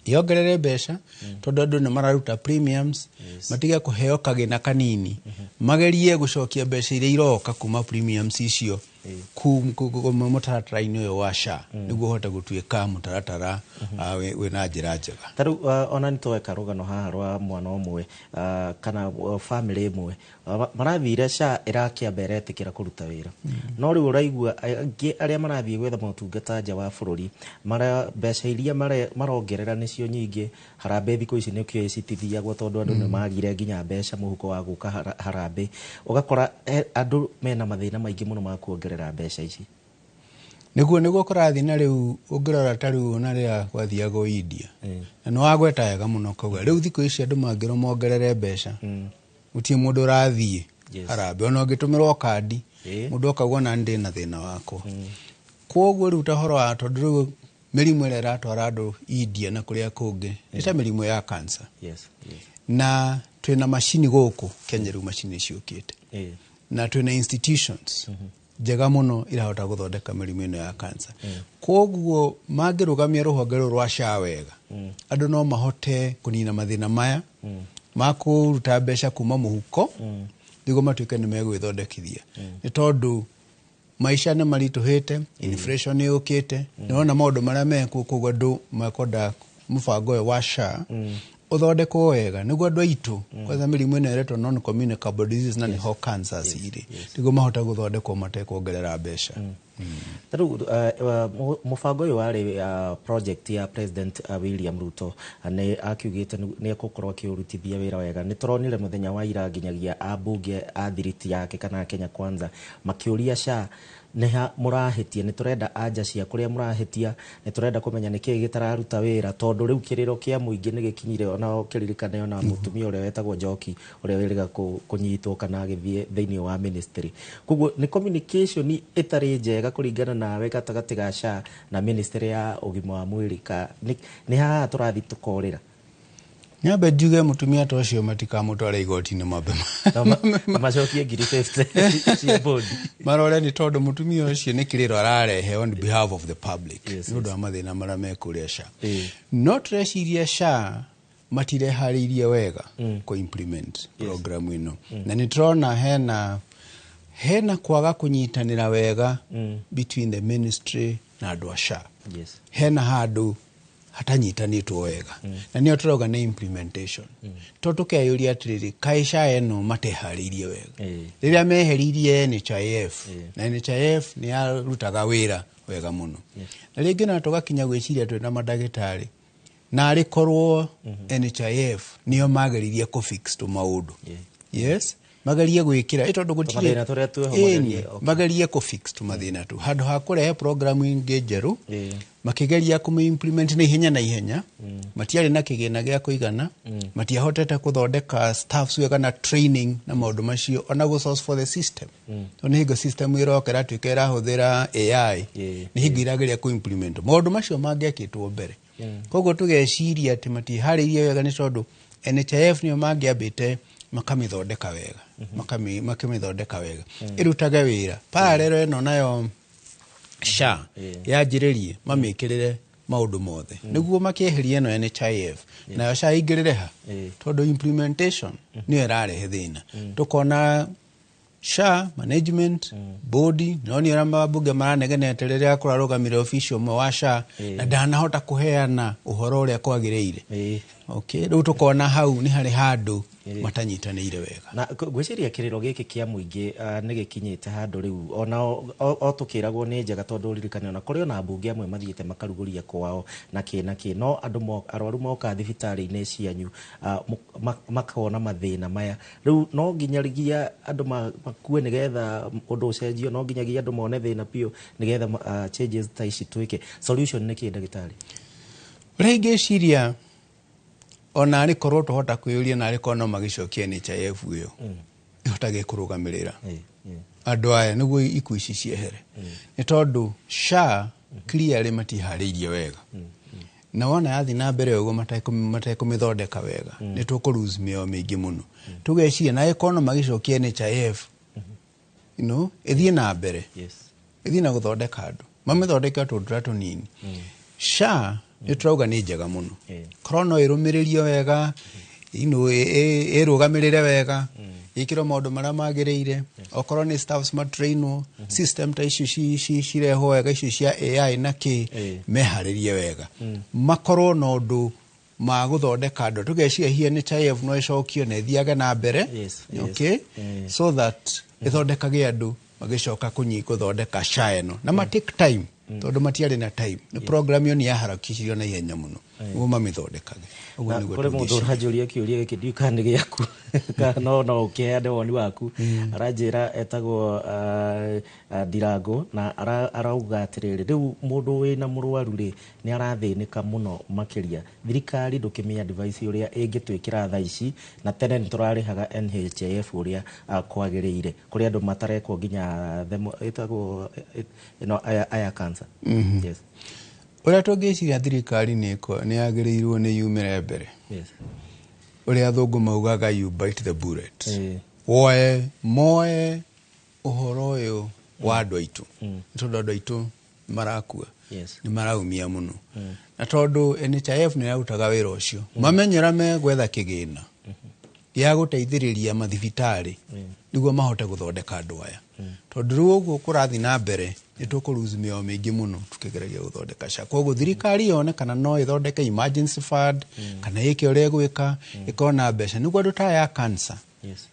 yongerere mbeca, tondũ andũ nĩ mararuta premiums, matige kũheo kagĩna kanini, magerie gũcokia mbeca iria iroka kuma premiums icio. Mũtaratara-inĩ ũyũ wa SHA nĩguo ũhote gũtuĩka mũtaratara wĩna njĩra njega. Ta rĩu ona nĩ tweka rũgano haha rwa mwana ũmwe kana famĩlĩ ĩmwe marathire SHA ĩrakĩamba ĩretĩkĩra kũruta wĩra, no rĩu ũraigua angĩ arĩa marathiĩ gwetha motungata nja wa bũrũri mara mbeca iria marongerera nĩcio nyingĩ. Harambee thikũ ici nĩkĩo citithiagwo tondũ andũ nĩ magire nginya mbeca mũhuko wa gũka harambee. Ũgakora andũ mena mathĩna maingĩ mũno ma kuongerera mbeca ici. Nĩguo kũrathiĩ. Na rĩu ũngĩrora ta rĩu ona rĩrĩa gwathiagwo India, na nĩ wagweta wega mũno kauga rĩu thikũ ici andũ mangĩrwo mongerere mbeca, gũtirĩ mũndũ ũrathiĩ harambee. Ona ũngĩtũmĩrwo kandi, mũndũ akauga ona ndĩ na thĩna wakwa. Koguo rĩu ta ũhoro wa, tondũ rĩu mĩrimũ ĩrĩa ĩratwara andũ India na kũrĩa kũngĩ nĩ ta mĩrimũ ya cancer, na twĩna macini gũkũ Kenya. Rĩu macini ciũkĩte na twĩna institutions njega mũno irahota gũthondeka mĩrimũ ĩno ya cancer. Koguo mangĩrũgamia rũhonge rũrũ rwa SHA wega, andũ no mahote kũnina mathĩna maya ma kũruta mbeca kuma mũhuko nĩguo matuĩke nĩ megwĩthondekithia, nĩ tondũ maica nĩ maritũhĩte, inflation nĩ yũkĩte, nĩwona maũndũ marĩa mekuo. Koguo andũ mekwenda mũbango ũyũ wa SHA ũthondekwo wega nĩguo andũ aitũ, kwanza mĩrimũ ĩno ĩretwo non communicable diseases na nĩho cancers irĩ, nĩguo mahote gũthondekwo matekuongerera mbeca. Ta rĩu mũbango ũyũ warĩ project ya President William Ruto, nĩ akiugĩte nĩ egũkorwo akĩũrutithia wĩra wega. Nĩ tũronire mũthenya wa ira nginyagia ambunge a thiriti yake kana Kenya Kwanza makĩũria SHA nĩ ha mũrahĩtia, nĩ tũrenda anja cia kũrĩa mũrahĩtia, nĩ tũrenda kũmenya nĩkĩĩ gĩtararuta wĩra, tondũ rĩu kĩrĩro kĩa mũingĩ nĩ gĩkinyire. Ona ũkĩririkane ona mũtumia ũrĩa wetagwo Njoki ũrĩa wĩrĩga kũnyitwo kana agĩthiĩ thĩinĩ wa ministry. Koguo nĩ communication ĩtarĩ njega kũringana nawe gatagatĩ ga SHA na ministry ya ũgima wa mwĩrĩ, ka nĩ haha tũrathiĩ tũkorĩra? Nyambe njuge mũtumia ta ũcio matikamũtware igoti-inĩ, mambe macokie 50,000 cia bodi. Marore, nĩ tondũ mũtumia ũcio nĩ kĩrĩro ararehe on behalf of the public nĩ ũndũ wa mathĩna marĩa me kũrĩa SHA. No tũreciria SHA matireharĩirie wega kũ implement program ĩno, na nĩ tũrona hena kwaga kũnyitanĩra wega between the ministry na andũ a SHA. Hena handũ hatanyitanĩtwo wega, na nĩyo tũrauga nĩ implementation, to tũkeyũria atĩrĩrĩ, kaĩ SHA ĩno mateharĩirie wega rĩrĩa meheririe NHIF, na NHIF nĩ yarutaga wĩra wega mũno? Na rĩngĩ na tũgakinya gwĩciria twĩna mandagĩtarĩ, na arĩ korwo NHIF nĩyo mageririe kũ fix tũmaũndũ, yes, magerie gwĩkĩra tondũ gũtirĩ Tũmathĩna tũrĩa twĩho. Ĩni, magerie, okay. Magerie kũ fix tũmathĩna tu handũ ha kũrehe program ingĩ njerũ, makĩgeria kũmĩ-implement na ihenya na ihenya. Matiarĩ na kĩgĩna gĩa kũigana, matiahotete gũthondeka staffs wega na training na maũndũ macio, ona gũ source for the system, tondũ nĩ hingo system ĩroka ĩratuĩka ĩrahũthĩra AI, nĩ hingo irageria kũ-implement maũndũ macio mangĩekĩtwo mbere. Koguo tũgeciria atĩ matiharĩirie wega, nĩ tondũ NHIF nĩyo mangĩambĩte makamĩthondeka wega, makamĩthondeka wega ĩrutage wĩra parallel ĩno nayo SHA yanjĩrĩrie, mamĩkĩrĩre maũndũ mothe nĩguo makĩeheria ĩno NHIF, nayo SHA ingĩrĩre ha, tondũ implementation nĩyo ĩrarehe thĩna. Tũkona SHA management board no nĩ arĩa mabunge maranegenete rĩrĩa kũrarũgamire official ũmwe wa SHA na ndanahota kũheana ũhoro ũrĩa kwagĩrĩire. Okay, rĩu tũkona hau nĩ harĩ handũ matanyitanĩire wega. Na ngwĩciria kĩrĩro gĩkĩ kĩa mũingĩ nĩ gĩkinyĩte handũ rĩu ona o tũkĩragwo nĩ njega, tondũ ũririkane ona kũrĩ ona mbunge amwe mathiĩte makarugũria kwao na kĩ na kĩ, no andũ arwaru moka thibitarĩ-inĩ cianyu makona mathĩna maya. Rĩu no nginyagia andũ makue nĩgetha ũndũ ũcenjio? No nginyagia andũ mone thĩna biũ nĩgetha changes ta ici twĩke? Solution nĩ kĩ, ndagĩtarĩ? Ũrĩa ingĩciria, ona arĩ korwo tũhota kwĩyũria, na arĩ korwo no magĩcokia NHIF ĩyo ĩhotage kũrũgamĩrĩra andũ aya nĩguo ikuũ ici ciehere, nĩ tondũ SHA clearly matiharĩirie wega, na wona yathiĩ na mbere ũguo matekũmĩthondeka wega, nĩ tũkũ lose mĩoyo mĩingĩ mũno. Tũgeciria na ĩkorwo no magĩcokia NHIF ĩthiĩ na mbere, ĩthiĩ na gũthondeka andũ, mamĩthondeke tũndũ tũrĩa tũnini. SHA nĩ tũrauga nĩ njega mũno, korwo no ĩrũmĩrĩrio wega, ĩrũgamĩrĩre wega. Ĩkĩrwo maũndũ marĩa magĩrĩire, okorwo nĩ staffs matrainwo, system ta icio cirehwo wega, icio cia AI na kĩ, meharĩrie wega, makorwo na ũndũ ma gũthondeka andũ. Tũgeciria hihi NHIF no ĩcokio na ĩthiage na mbere, okay, so that ĩthondekage andũ magĩcoka gũthondeka SHA ĩno na ma take time, tondũ matiarĩ na time nĩ program ĩyo nĩ yaharakicirio na ihenya mũno nĩguo mamĩthondekage. Ũguo Na nĩguo kũrĩ mũndũ tũngĩciria. ũranjũria kĩũria gĩkĩ, ndiũĩ kana nĩ gĩaku kana no ũkĩheane woni waku. Aranjĩra etagwo Ndirango na arauga atĩrĩrĩ, rĩu mũndũ wĩna mũrwaru rĩ, nĩ arathĩnĩka mũno makĩria. Thirikari ndũkĩmĩ advice ũrĩa ĩngĩtwĩkĩra thaa ici, na tene nĩ tũrarĩhaga NHIF ũrĩa kwagĩrĩire. Kũrĩ andũ matarekwo nginya ĩtagwo ĩno aya cancer. Yes. Ũrĩa tũngĩciria, thirikari nĩ yagĩrĩirwo nĩ yumĩre mbere, ũrĩa athũngũ maugaga, "You bite the bullet." Woe moe ũhoro ũyũ wa andũ aitũ, nĩ tondũ andũ aitũ marakua, nĩ maraumia mũno, na tondũ NHIF nĩ yarutaga wĩra ũcio, mamenyera megwetha kĩgĩna gĩa gũteithĩrĩria mathibitarĩ nĩguo mahote gũthondeka andũ aya, tondũ rĩu ũguo kũrathiĩ na mbere nĩ tũkũruzi mĩoyo mĩingĩ mũno tukĩgeragia gũthondeka SHA. Koguo thirikari yone kana no ĩthondeke emergency fund kana ĩke ũrĩa ĩgwĩka, ĩkorwo na mbeca nĩguo andũ ta aya a cancer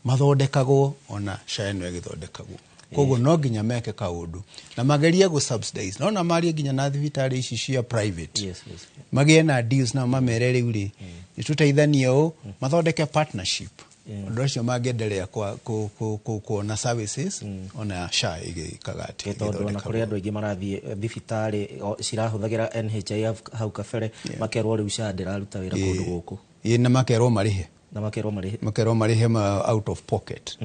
mathondekagwo ona SHA ĩno ĩgĩthondekagwo. Koguo no nginya meke kaũndũ na magerie gũ subsidize, nona marie nginya na thibitarĩ ici cia private, magĩe na deals nao, mamere rĩu rĩ, nĩ tũteithanie ũũ, mathondeke partnership. Ũndũ ũcio mangĩendelea kuona services ona SHA ĩgĩkaga atĩ Tondũ ona kũrĩ andũ aingĩ marathiĩ thibitarĩ cirahũthagĩra NHIF hau kabere, makerwo rĩu SHA ndĩraruta wĩra kũndũ gũkũ. Ĩ, na makerwo marĩhe. Na makerwo marĩhe. Makerwo marĩhe out of pocket.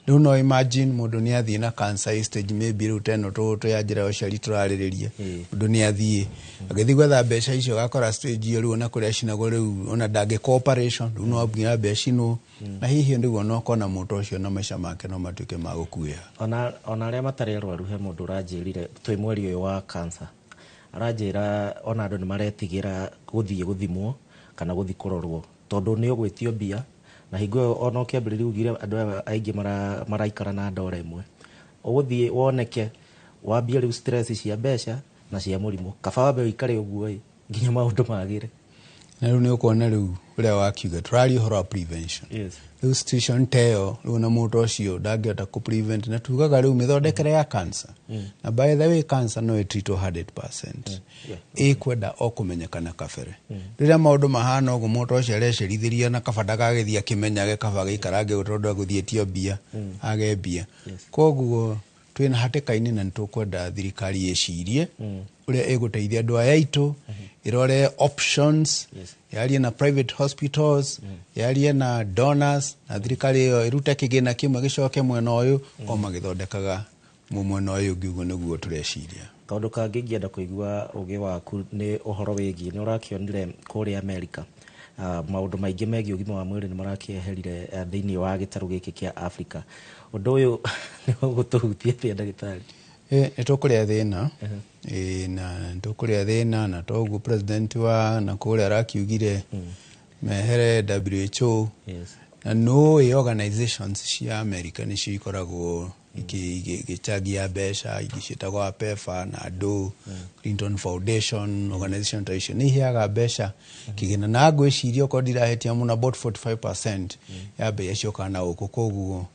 Rĩu no imagine mũndũ nĩ athiĩ na cancer stage maybe rĩu ta ĩno tũ ya njĩra ya ũciari tũrarĩrĩria, mũndũ nĩ athiĩ agĩthiĩ gwetha mbeca icio, agakora stage ĩyo rĩu ona kũrĩa acinagwo rĩu ona ndangĩka operation, rĩu no nginya ambe acinwo, na hihi nĩguo no kona mũndũ ũcio na maica make no matuĩke ma gũkuĩha. Ona arĩa matarĩ arwaru, he mũndũ ũranjĩrire twĩ mweri ũyũ wa cancer, aranjĩra ona andũ nĩ maretigĩra gũthiĩ gũthimwo kana gũthiĩ kũrorwo tondũ nĩ ũgwĩtio mbia, na hingo ĩyo ona ũkĩambĩrĩria ugire andũ aya aingĩ maraikara na ndora ĩmwe, ũgũthiĩ woneke wambie rĩu stress cia mbeca na cia mũrimũ, kaba wambe ũikare ũguo ĩ nginya maũndũ magĩre. Na rĩu nĩ ũkuona rĩu ũrĩa wakiuga tũraria ũhoro wa prevention. Rĩu situation ta ĩyo rĩu na mũndũ ũcio ndangĩhota kũ prevent, na tugaga rĩu mĩthondekere ya cancer, na by the way cancer no ĩtreatwo 100%, ĩkwenda o kũmenyekana kabere. Rĩrĩa maũndũ mahana ũguo, mũndũ ũcio arecerithĩria na kaba ndagagĩthiĩ akĩmenyage, kaba agĩikarange ũguo tondũ agũthiĩtio mbia, age mbia. Koguo twĩna hatĩka-inĩ na nĩtũkwenda thirikari ĩcirie ũrĩa ĩgũteithia andũ aya aitũ, ĩrore options, yarie na private hospitals, yarie na donors, na thirikari ĩyo ĩrute kĩgĩna kĩmwe gĩcoke mwena ũyũ o magĩthondekaga mwena ũyũ ũngĩ. Ũguo nĩguo tũreciria. Kaũndũ kangĩ ingĩenda kũigua ũgĩ waku nĩ ũhoro wĩgiĩ nĩ ũrakĩonire kũrĩa Amerika, maũndũ maingĩ megiĩ ũgima wa mwĩrĩ nĩ marakĩeherire thĩinĩ wa gĩtarũ gĩkĩ kĩa Afrika. Ũndũ ũyũ nĩ ũgũtũhutia atĩa, ndagĩtarĩ? Nĩ tũkũrĩa thĩna. Na nĩ tũkũrĩa thĩna, na toguo president wa na kũrĩa arakiugire mehere WHO, na nũĩ organizations cia America nĩcio ikoragwo igĩchangia mbeca ingĩ ciĩtagwo PEPFAR na andũ Clinton Foundation. Organization ta icio nĩ iheaga mbeca kĩgĩna, na ngwĩciria okorwo ndirahĩtia mũno about 45% ya mbeca ciokaga na gũkũ. Koguo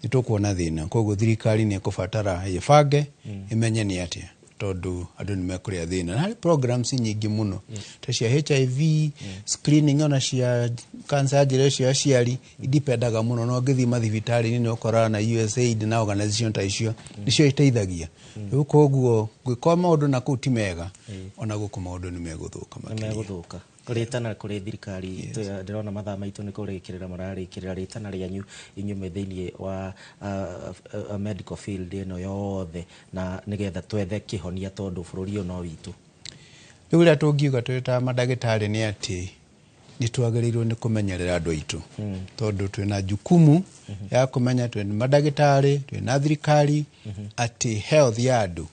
nĩ tũkuona thĩna, koguo thirikari nĩ ĩkũbatara ĩbange, ĩmenye nĩ atĩa, tondũ andũ nĩ mekũrĩa thĩna. Na harĩ programs nyingĩ mũno ta cia HIV screening, ona cia cancer ya njĩra ĩcio ya aciari indipendaga mũno, no ũngĩthiĩ mathibitarĩ-inĩ nĩ ũkoraga na USAID na organization ta icio nĩcio iteithagia rĩu. Koguo gwĩka maũndũ na kũu ti mega, ona gũkũ maũndũ nĩ megũthũka. Nĩ megũthũka. Rĩtana kũrĩ thirikari, ndĩrona mathaa maitũ nĩ kũrĩkĩrĩra mararĩkĩrĩra, rĩtana rĩanyu inyuĩ mwĩ thĩinĩ wa medical field ĩno yothe, na nĩgetha twethe kĩhonia tondũ bũrũri ũyũ no witũ. Rĩu ũrĩa tũngiuga twĩ ta mandagĩtarĩ nĩ atĩ nĩ twagĩrĩirwo nĩ kũmenyerera andũ aitũ, tondũ twĩna jukumu ya kũmenya twĩ mandagĩtarĩ, twĩna thirikari, atĩ health ya andũ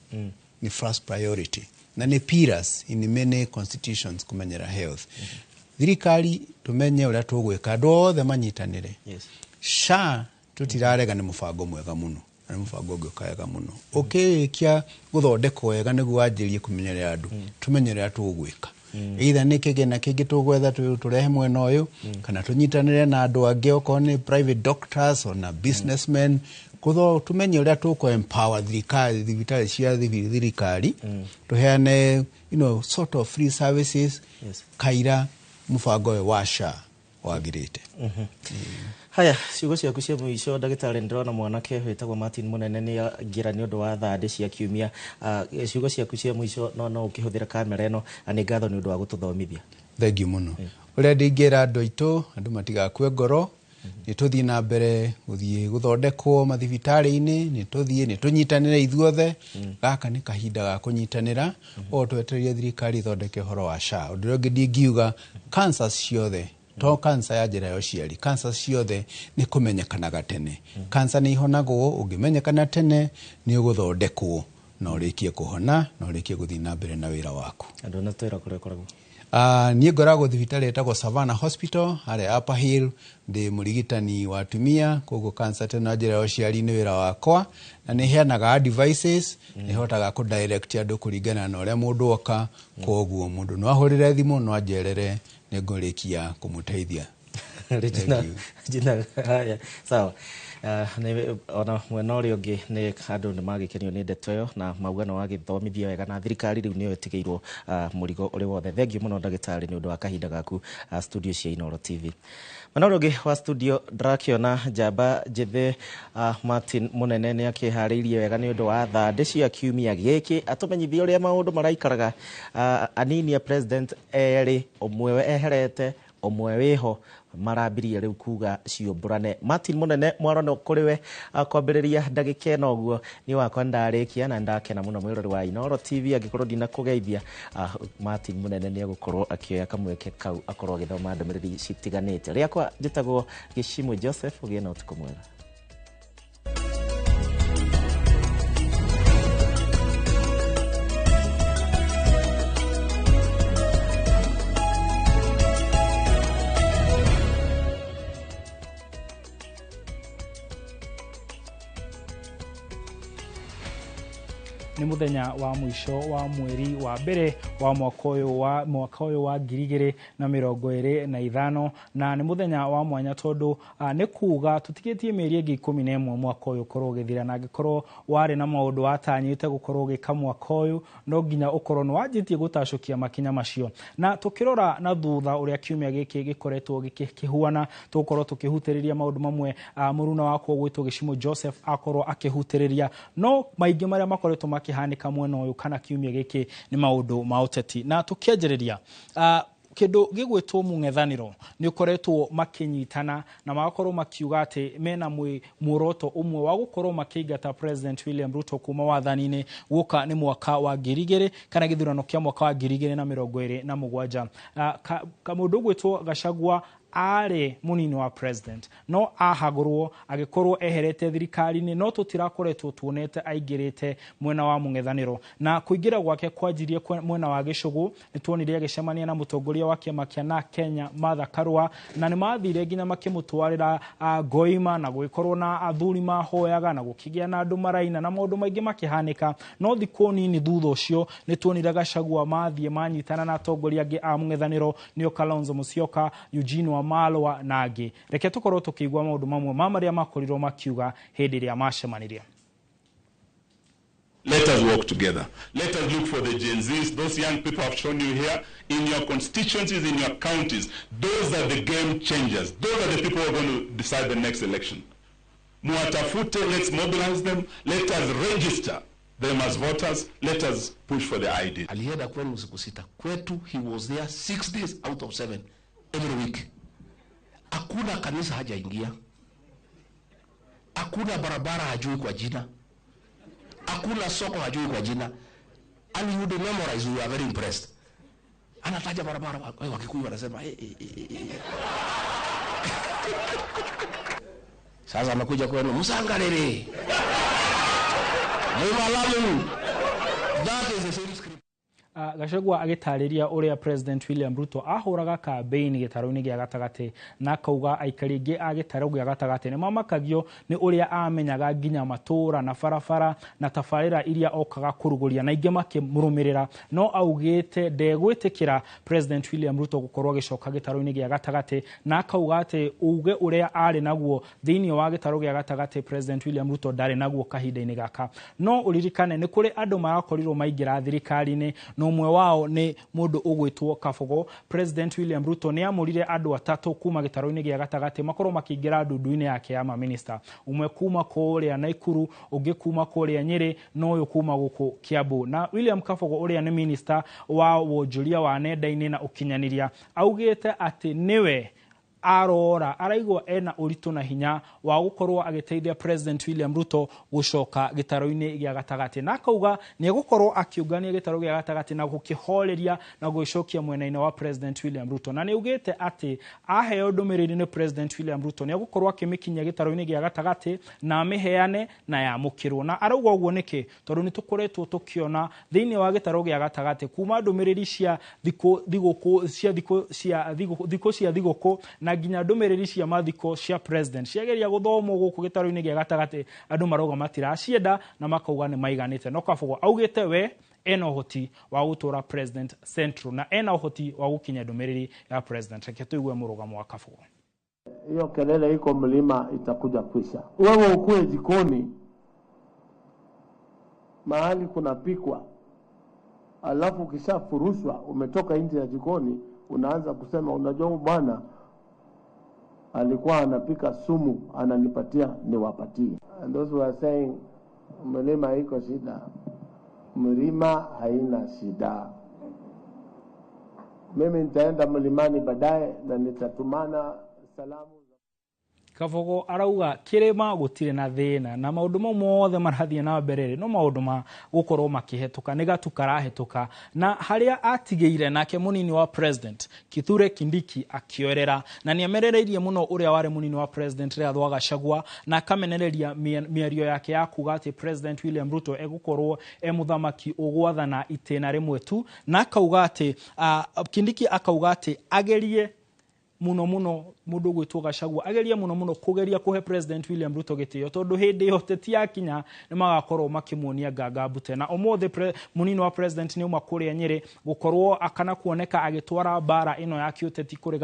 nĩ first priority na nĩ pillars in many constitutions kũmenyera health. Thirikari tũmenye ũrĩa tũgwĩka, andũ othe manyitanĩre. SHA Tũtirarega nĩ mũbango mwega mũno na nĩ mũbango ũngĩũka wega mũno ũkĩrĩkia gũthondekwo wega nĩguo wanjĩrĩrie kũmenyerera andũ, tũmenye ũrĩa tũgwĩka, either nĩ kĩgĩna kĩngĩ tũgwetha tũrehe mwena ũyũ kana tũnyitanĩre na andũ angĩ, okorwo nĩ private doctors ona businessmen, tũmenye ũrĩa tũkũ empower thirikari, thibitarĩ cia thirikari, tũheane sort of free services. Kaira mũbango ũyũ wa SHA wagĩrĩte. Haya, ciugo ciaku cia mũico, ndagĩtarĩ. Ndĩrona mwanake wĩtagwo Martin Mũnene nĩ angĩra nĩ ũndũ wa thandĩ cia kiumia. Ciugo ciaku cia mũico, no ũkĩhũthĩra kamera ĩno, na nĩ ngatho nĩ ũndũ wa gũtũthomithia. Thengiũ mũno. Ũrĩa ndingĩra andũ aitũ, andũ matigakue ngoro, nĩ tũthiĩ na mbere gũthiĩ gũthondekwo mathibitarĩ-inĩ, nĩ tũthiĩ, nĩ tũnyitanĩre ithuothe. Gaka nĩ kahinda ga kũnyitanĩra o twetereire thirikari ĩthondeke ũhoro wa SHA. Ũndũ ũrĩa ũngĩ ndingiuga, cancers ciothe, to cancer ya njĩra ya ũciari, cancer ciothe nĩ kũmenyekanaga tene. Cancer nĩ ihonagwo, ũngĩmenyekana tene nĩ ũgũthondekwo na ũrĩkie kũhona na ũrĩkie gũthiĩ na mbere na wĩra waku. Andũ na twĩra kũrĩa ũkoragwo. Niĩ ngoragwo thibitarĩ ĩtagwo Savannah Hospital harĩa Upper Hill. Ndĩ mũrigitani wa atumia, koguo cancer teno ya njĩra ya ũciari nĩ wĩra wakwa, na nĩ heanaga advices, nĩ hotaga kũ direct andũ kũringana na ũrĩa mũndũ oka. Koguo mũndũ no ahũrĩre thimũ, no anjerere, nĩ ngũrĩkia kũmũteithia. Regina, Regina, haya, sawa. Ona mwena ũrĩa ũngĩ nĩ andũ nĩ magĩkenio nĩ ndeto ĩyo na mauga nĩ wagĩthomithia wega na thirikari rĩu nĩyo ĩtigĩirwo mũrigo ũrĩ wothe. Thengiũ mũno, ndagĩtarĩ, nĩ ũndũ wa kahinda gaku studio cia Inooro TV. Mwena ũrĩa ũngĩ wa studio ndĩrakĩona njamba njĩthĩ Martin Mũnene nĩ akĩharĩirie wega nĩ ũndũ wa thandĩ cia kiumia gĩkĩ, atũmenyithie ũrĩa maũndũ maraikaraga. Anini a president erĩ, ũmwe eherete, ũmwe wĩho, marambirie rĩu kuga ciũmbũrane. Martin Mũnene, mwarono kũrĩ we. Kwambĩrĩria ndagĩka ĩno ũguo niĩ wakwa ndarĩkia na ndakena mũno. Mwĩrori wa Inooro TV, angĩkorwo ndinakũgeithia, Martin Mũnene nĩ egũkorwo akĩoya kamweke kau akorwo agĩthoma ndũmĩrĩri citiganĩte. Rĩakwa njĩtagwo Gĩcimũ Joseph, ũgĩe na ũtukũ mwega. Nĩ mũthenya wa mũico wa mweri wa mbere wa mwaka ũyũ wa 2025, na nĩ mũthenya wa mwanya tondũ nĩ kuga tũtigĩtie mĩeri ĩngĩ 11 mwaka ũyũ ũkorwo ũgĩthira, na angĩkorwo warĩ na maũndũ watanyĩte gũkorwo ũgĩka mwaka ũyũ, no nginya ũkorwo nĩ wanjĩtie gũtacũkia makinya macio. Na tũkĩrora na thutha ũrĩa kiumia gĩkĩ gĩkoretwo gĩkĩhuana, tũgũkorwo tũkĩhutĩrĩria maũndũ mamwe mũruna wakwa ũgwĩtwo Gĩcimũ Joseph akorwo akĩhutĩrĩria, no maingĩ marĩa makoretwo makĩhanĩka mwena ũyũ kana kiumia gĩkĩ nĩ maũndũ ma ũteti. Na tũkĩanjĩrĩria, kĩndũ gĩgwĩtwo mũng'ethanĩro nĩ ũkoretwo makĩnyitana na magakorwo makiuga atĩ mena muoroto ũmwe wa gũkorwo makĩingata President William Ruto kuma wathani-inĩ guoka nĩ mwaka wa 2000 kana gĩthurano kĩa mwaka wa 2027. Mũndũ ũgwĩtwo Gachagua arĩ mũnini wa president, no ahagũrwo agĩkorwo eherete thirikari-inĩ, no tũtirakoretwo tuonete aingĩrĩte mwena wa mũng'ethanĩro, na kũingĩra gwake kwanjirie mwena wa gĩcũgũ. Nĩ tuonire agĩcemania na mũtongoria wa kĩama kĩa na Kenya Martha Karua, na nĩ mathire nginya makĩmũtwarĩra ngoima, na gũgĩkorwo na athuri mahoyaga na gũkĩgĩa na andũ maraina na maũndũ maingĩ makĩhanĩka. No thikũ nini thutha ũcio nĩ tuonire Gachagua mathiĩ manyitana na atongoria angĩ a mũng'ethanĩro, nĩo Kalonzo Musyoka, Eugene Wamalwa na angĩ. Reke tũkorwo tũkĩigua maũndũ mamwe ma marĩa makorirwo makiuga hĩndĩ ĩrĩa macemanirie. Let us work together. Let us look for the Gen Zs, those young people I've shown you here, in your constituencies, in your counties. Those are the game changers. Those are the people who are going to decide the next election. Muwatafute, let's mobilize them. Let us register them as voters. Let us push for the ID. Alienda kwenu siku 6. Kwetu he was there 6 days out of 7 every week. Hakuna kanisa hajaingia, hakuna barabara hajui kwa jina, hakuna soko hajui kwa jina, and he would memorize. We were very impressed. Anataja barabara, Wakikuyu wanasema, "Hey, hey, hey, hey." Sasa amekuja kwenu Musangarere, Mwimalamu. That is the same script. Gachagua agĩtarĩria ũrĩa President William Ruto ahũraga kambĩini gĩtarũ-inĩ gĩa gatagatĩ, na akauga aikari aingĩ a gĩtarũ gĩa gatagatĩ nĩ mamakagio nĩ ũrĩa amenyaga nginya matũũra na barabara na tabarĩra iria okaga kũrugũria, na aingĩ makĩmũrũmĩrĩra. No augĩte ndegwĩtĩkĩra President William Ruto gũkorwo agĩcoka gĩtarũ-inĩ gĩa gatagatĩ, na akauga atĩ uge ũrĩa arĩ naguo thĩinĩ wa gĩtarũ gĩa gatagatĩ President William Ruto ndarĩ naguo kahinda-inĩ gaka. No ũririkane nĩ kũrĩ andũ marakorirwo maingĩra thirikari-inĩ, na ũmwe wao nĩ mũndũ ũgwĩtwo Kabogo. President William Ruto nĩ amũrire andũ atatũ kuma gĩtarũ-inĩ gĩa gatagatĩ makorwo makĩingĩra ndundu-inĩ yake ya maminista, ũmwe kuma kũrĩa Naikuru, ũngĩ kuma kũrĩa Nyĩrĩ, na ũyũ kuma gũkũ Kiambu. Na William Kabogo ũrĩa nĩ minista wa wonjoria wa nenda-inĩ na ũkinyanĩria augĩte atĩ nĩwe arora araigua ena ũritũ na hinya wa gũkorwo agĩteithia President William Ruto gũcoka gĩtarũ-inĩ gĩa gatagatĩ, na akauga nĩ egũkorwo akĩũngania gĩtarũ gĩa gatagatĩ na gũkĩhoreria na gũgĩcokia mwena-inĩ wa President William Ruto. Na nĩ augĩte atĩ aheo ndũmĩrĩri nĩ President William Ruto nĩ egũkorwo akĩmĩkinyia gĩtarũ-inĩ gĩa gatagatĩ na amĩheane na yamũkĩrwo. Na arauga ũguo nĩkĩ? Tondũ nĩ tũkoretwo tũkĩona thĩinĩ wa gĩtarũ gĩa gatagatĩ kuma ndũmĩrĩri cia thikũ cia thigũkũ na nginya ndũmĩrĩri cia mathiko cia president ciageria gũthomwo gũkũ gĩtarũ-inĩ gĩa gatagatĩ, andũ marauga matiracienda na makauga nĩ maiganĩte. No Kabogo augĩte we ena ũhoti wa gũtũra President Central na ena ũhoti wa gũkinya ndũmĩrĩri ya president. Reke tũigue mũrũgamo wa Kabogo. Hiyo kelele iko mlima itakuja kwisha. Wewe ukue jikoni mahali kunapikwa, alafu ukishafurushwa umetoka nje ya jikoni unaanza kusema unajua bwana alikuwa anapika sumu ananipatia niwapatie. And those who are saying mlima iko shida, mlima haina shida. Mimi nitaenda mlimani baadaye na nitatumana salamu. Kabogo arauga kirima gutire na thina na maundu mau mothe marathie na mbere no maundu ma gukorwo makihetuka ni gatu karahetuka. Na haria atigeire nake munini wa president Kithure Kindiki akioerera, na ni amerereirie muno uria wari munini wa president Rigathi wa Gachagua, na akamenereria mĩario yake ya kuga ati President William Ruto egukorwo e muthamaki ugwathana itena rimwe tu, na akauga ati Kindiki akauga ati agerie muno muno mundu gwitwo Gachagua ageria muno muno kugeria kuhe President William Ruto gitio tondu hindi yo teti yakinya ni magakorwo makimuonia nganga mbute. Na umuthi munini wa president ni uma kuria Nyeri gukorwo akana kuoneka agitwara bara ino ya kiuteti kuri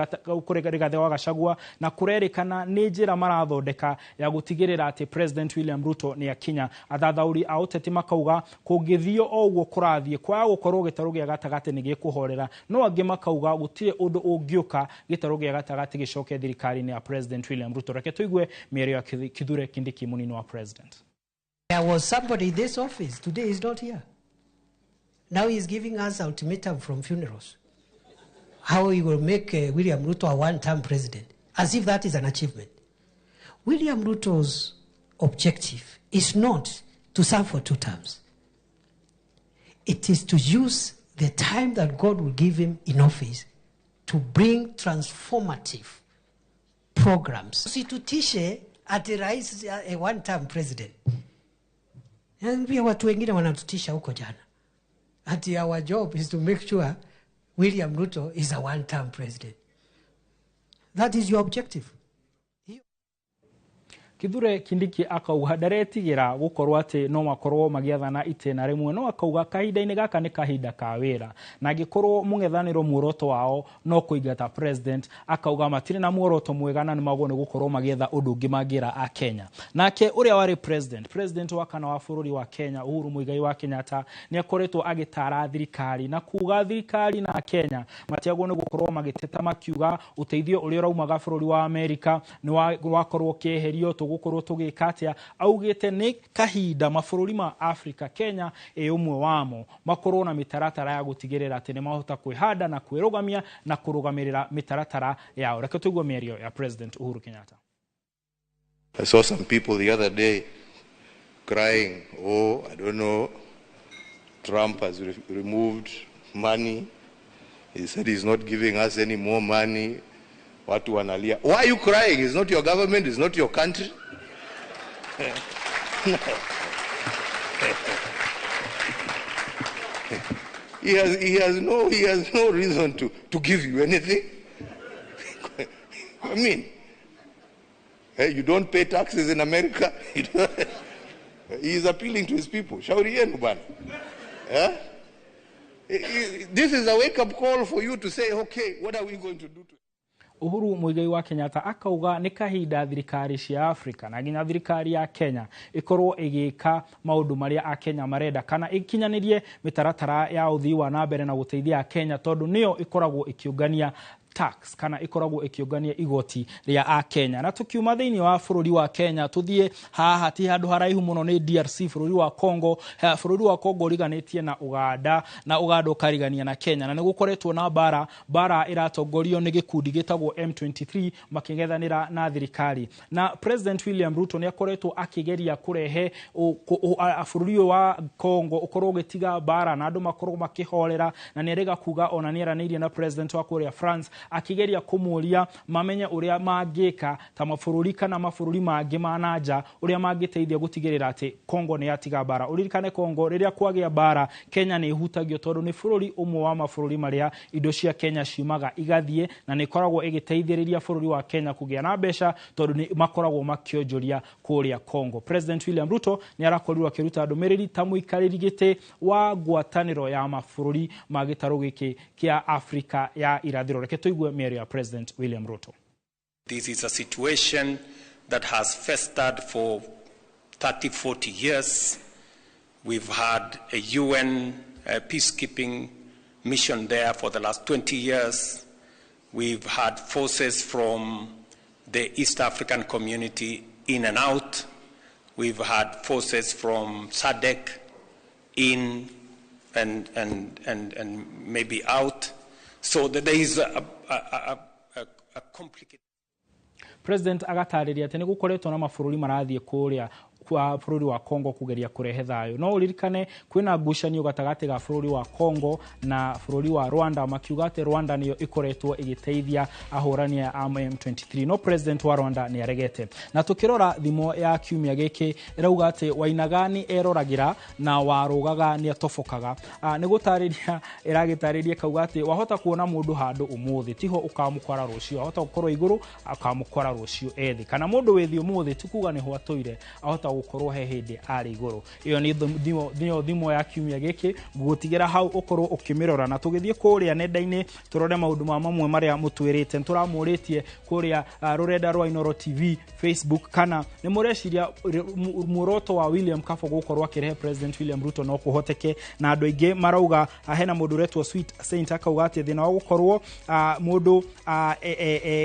Rigathi wa Gachagua, na kurerikana ni njira marathondeka ya gutigirira ati President William Ruto ni akinya. Athathauri a uteti makauga kungithio o uguo kurathie kwa gukorwo gitaru gia gatagati ni gikuhorera, no angi makauga gutire undu ungiuka gitaru gia gatagati gicoke thirikari-inĩ ya President William Ruto. Reke tuigue mĩario ya Kithure Kindiki munini wa president. There was somebody in this office today is not here. Now he is giving us ultimatum from funerals. How he will make William Ruto a one-term president, as if that is an achievement. William Ruto's objective is not to serve for 2 terms. It is to use the time that God will give him in office to bring transformative programs. Usitutishe ati rais a one-term president. Pia watu wengine wanatutisha huko jana. Ati our job is to make sure William Ruto is a one-term president. That is your objective. Kithure Kindiki akauga ndaretigira gukorwo ati no makorwo magiathana itena rimwe, no akauga kahinda-inĩ gaka nĩ kahinda ka wĩra, na angĩkorwo mũng'ethanĩro muoroto wao no kũingata president, akauga matirĩ na muoroto mwega na nĩmagwo nĩ gũkorwo magĩetha ũndũ ũngĩ mangĩra a Kenya. Nake ũrĩa warĩ president wa kana wa bũrũri wa Kenya Uhuru Muigai wa Kenyatta nĩ akoretwo agĩtara thirikari na kuga thirikari na Kenya matiagwo nĩ gũkorwo magĩteta makiuga ũteithio ũrĩa ũraumaga bũrũri wa Amerika nĩ wakorwo ũkĩeherio gukorwo tugika atia. Augite ni kahinda mabũrũri ma Afrika, Kenya ĩ ũmwe wamo, makorwo na mĩtaratara ya gũtigĩrĩra atĩ nĩ mahota kwĩhanda na kwĩrũgamia na kũrũgamĩrĩra mĩtaratara yao. Reke tũigue mĩario ya President Uhuru Kenyatta. I saw some people the other day crying, oh, I don't know, Trump has removed money. He said he's not giving us any more money. Watu wanalia. Why are you crying? It's not your government, it's not your country. No. He has no reason to give you anything. I mean, you don't pay taxes in America. He is appealing to his people. Shauri yenu bana. Eh? This is a wake-up call for you to say, okay, what are we going to do? To Uhuru Muigai wa Kenyatta akauga nĩ kahinda thirikari cia Afrika na nginya thirikari ya Kenya ĩkorwo ĩgĩka maũndũ marĩa Akenya marenda kana ĩkinyanĩrie mĩtaratara ya ũthii wa na mbere na gũteithia Akenya, tondũ nĩyo ĩkoragwo ĩkĩũngania tax kana ĩkoragwo ĩkĩũngania igoti rĩa Akenya. Na tukiuma thĩinĩ wa bũrũri wa Kenya, tũthiĩ haha ti handũ haraihu mũno, nĩ DRC, bũrũri wa Congo. Bũrũri wa Congo ũriganĩtie na Uganda na Uganda ũkarigania na Kenya, na nĩ gũkoretwo na mbara, mbara ĩratongorio nĩ gĩkundi gĩtagwo M23 makĩng'ethanĩra na thirikari. Na President William Ruto nĩ akoretwo akĩgeria kũrehe bũrũri ũyũ wa Congo ũkorwo ũgĩtiga mbara na andũ makorwo makĩhorera, na nĩ erĩga kuga ona nĩ eranĩirie na president wa kũrĩa France akĩgeria kũmũria mamenye ũrĩa mangĩka ta mabũrũri kana mabũrũri mangĩ ma nanja ũrĩa mangĩteithia gũtigĩrĩra atĩ Congo nĩ yatiga mbara. Ũririkane Congo rĩrĩa kwagĩa mbara, Kenya nĩ ĩhutagio, tondũ nĩ bũrũri ũmwe wa mabũrũri marĩa indo cia Kenya ciumaga igathiĩ, na nĩ ĩkoragwo ĩgĩteithĩrĩria bũrũri wa Kenya kũgĩa na mbeca, tondũ nĩ makoragwo makĩonjoria kũrĩa Congo. President William Ruto nĩ arakorirwo akĩruta ndũmĩrĩri ta mũikarĩri gĩtĩ wa ngwatanĩro ya mabũrũri ma gĩtarũ gĩkĩ kĩa Afrika ya irathĩro. Reke tũigue mĩario ya President William Ruto. This is a situation that has festered for 30, 40 years. We've had a UN peacekeeping mission there for the last 20 years. We've had forces from the East African community in and out. We've had forces from SADC in and maybe out. So that there is a complicated President agatarĩria atĩ nĩ gũkoretwo na mabũrũri marathiĩ kũrĩa kwa bũrũri wa Congo kũgeria kũrehe thayũ, no ũririkane kwĩna ngucanio gatagatĩ ga bũrũri wa Congo na bũrũri wa Rwanda, makiuga atĩ Rwanda nĩyo ĩkoretwo ĩgĩteithia ahũrani a M23, no president wa Rwanda nĩ aregete. Na tũkĩrora thimo ya kiumia gĩkĩ ĩrauga atĩ wainaga nĩ eroragĩra na warũgaga nĩ atobokaga. Nĩ gũtarĩria ĩragĩtarĩria kauga atĩ wahota kuona mũndũ handũ ũmũthĩ, tiho ũkamũkora rũciũ. Ahota gũkorwo igũrũ, akamũkora rũciũ ethĩ, kana mũndũ wĩ thĩ ũmũthĩ ti kuga nĩho atũire, ahota gũkorwo he hĩndĩ arĩ igũrũ. Ĩyo nĩ nĩyo thimo ya kiumia gĩkĩ. Ngũgũtigĩra hau ũkorwo ũkĩmĩrora, na tũgĩthiĩ kũrĩa nenda-inĩ tũrore maũndũ ma mamwe marĩa mũtwĩrĩte. Nĩtũramũrĩtie kũrĩa rũrenda rwa Inooro TV Facebook kana nĩ mũreciria muoroto wa William Kabogo gũkorwo akĩrehe President William Ruto no kũhoteke, na andũ aingĩ marauga hena mũndũ ũretwo Sweet Saint akauga atĩ thĩna wa gũkorwo mũndũ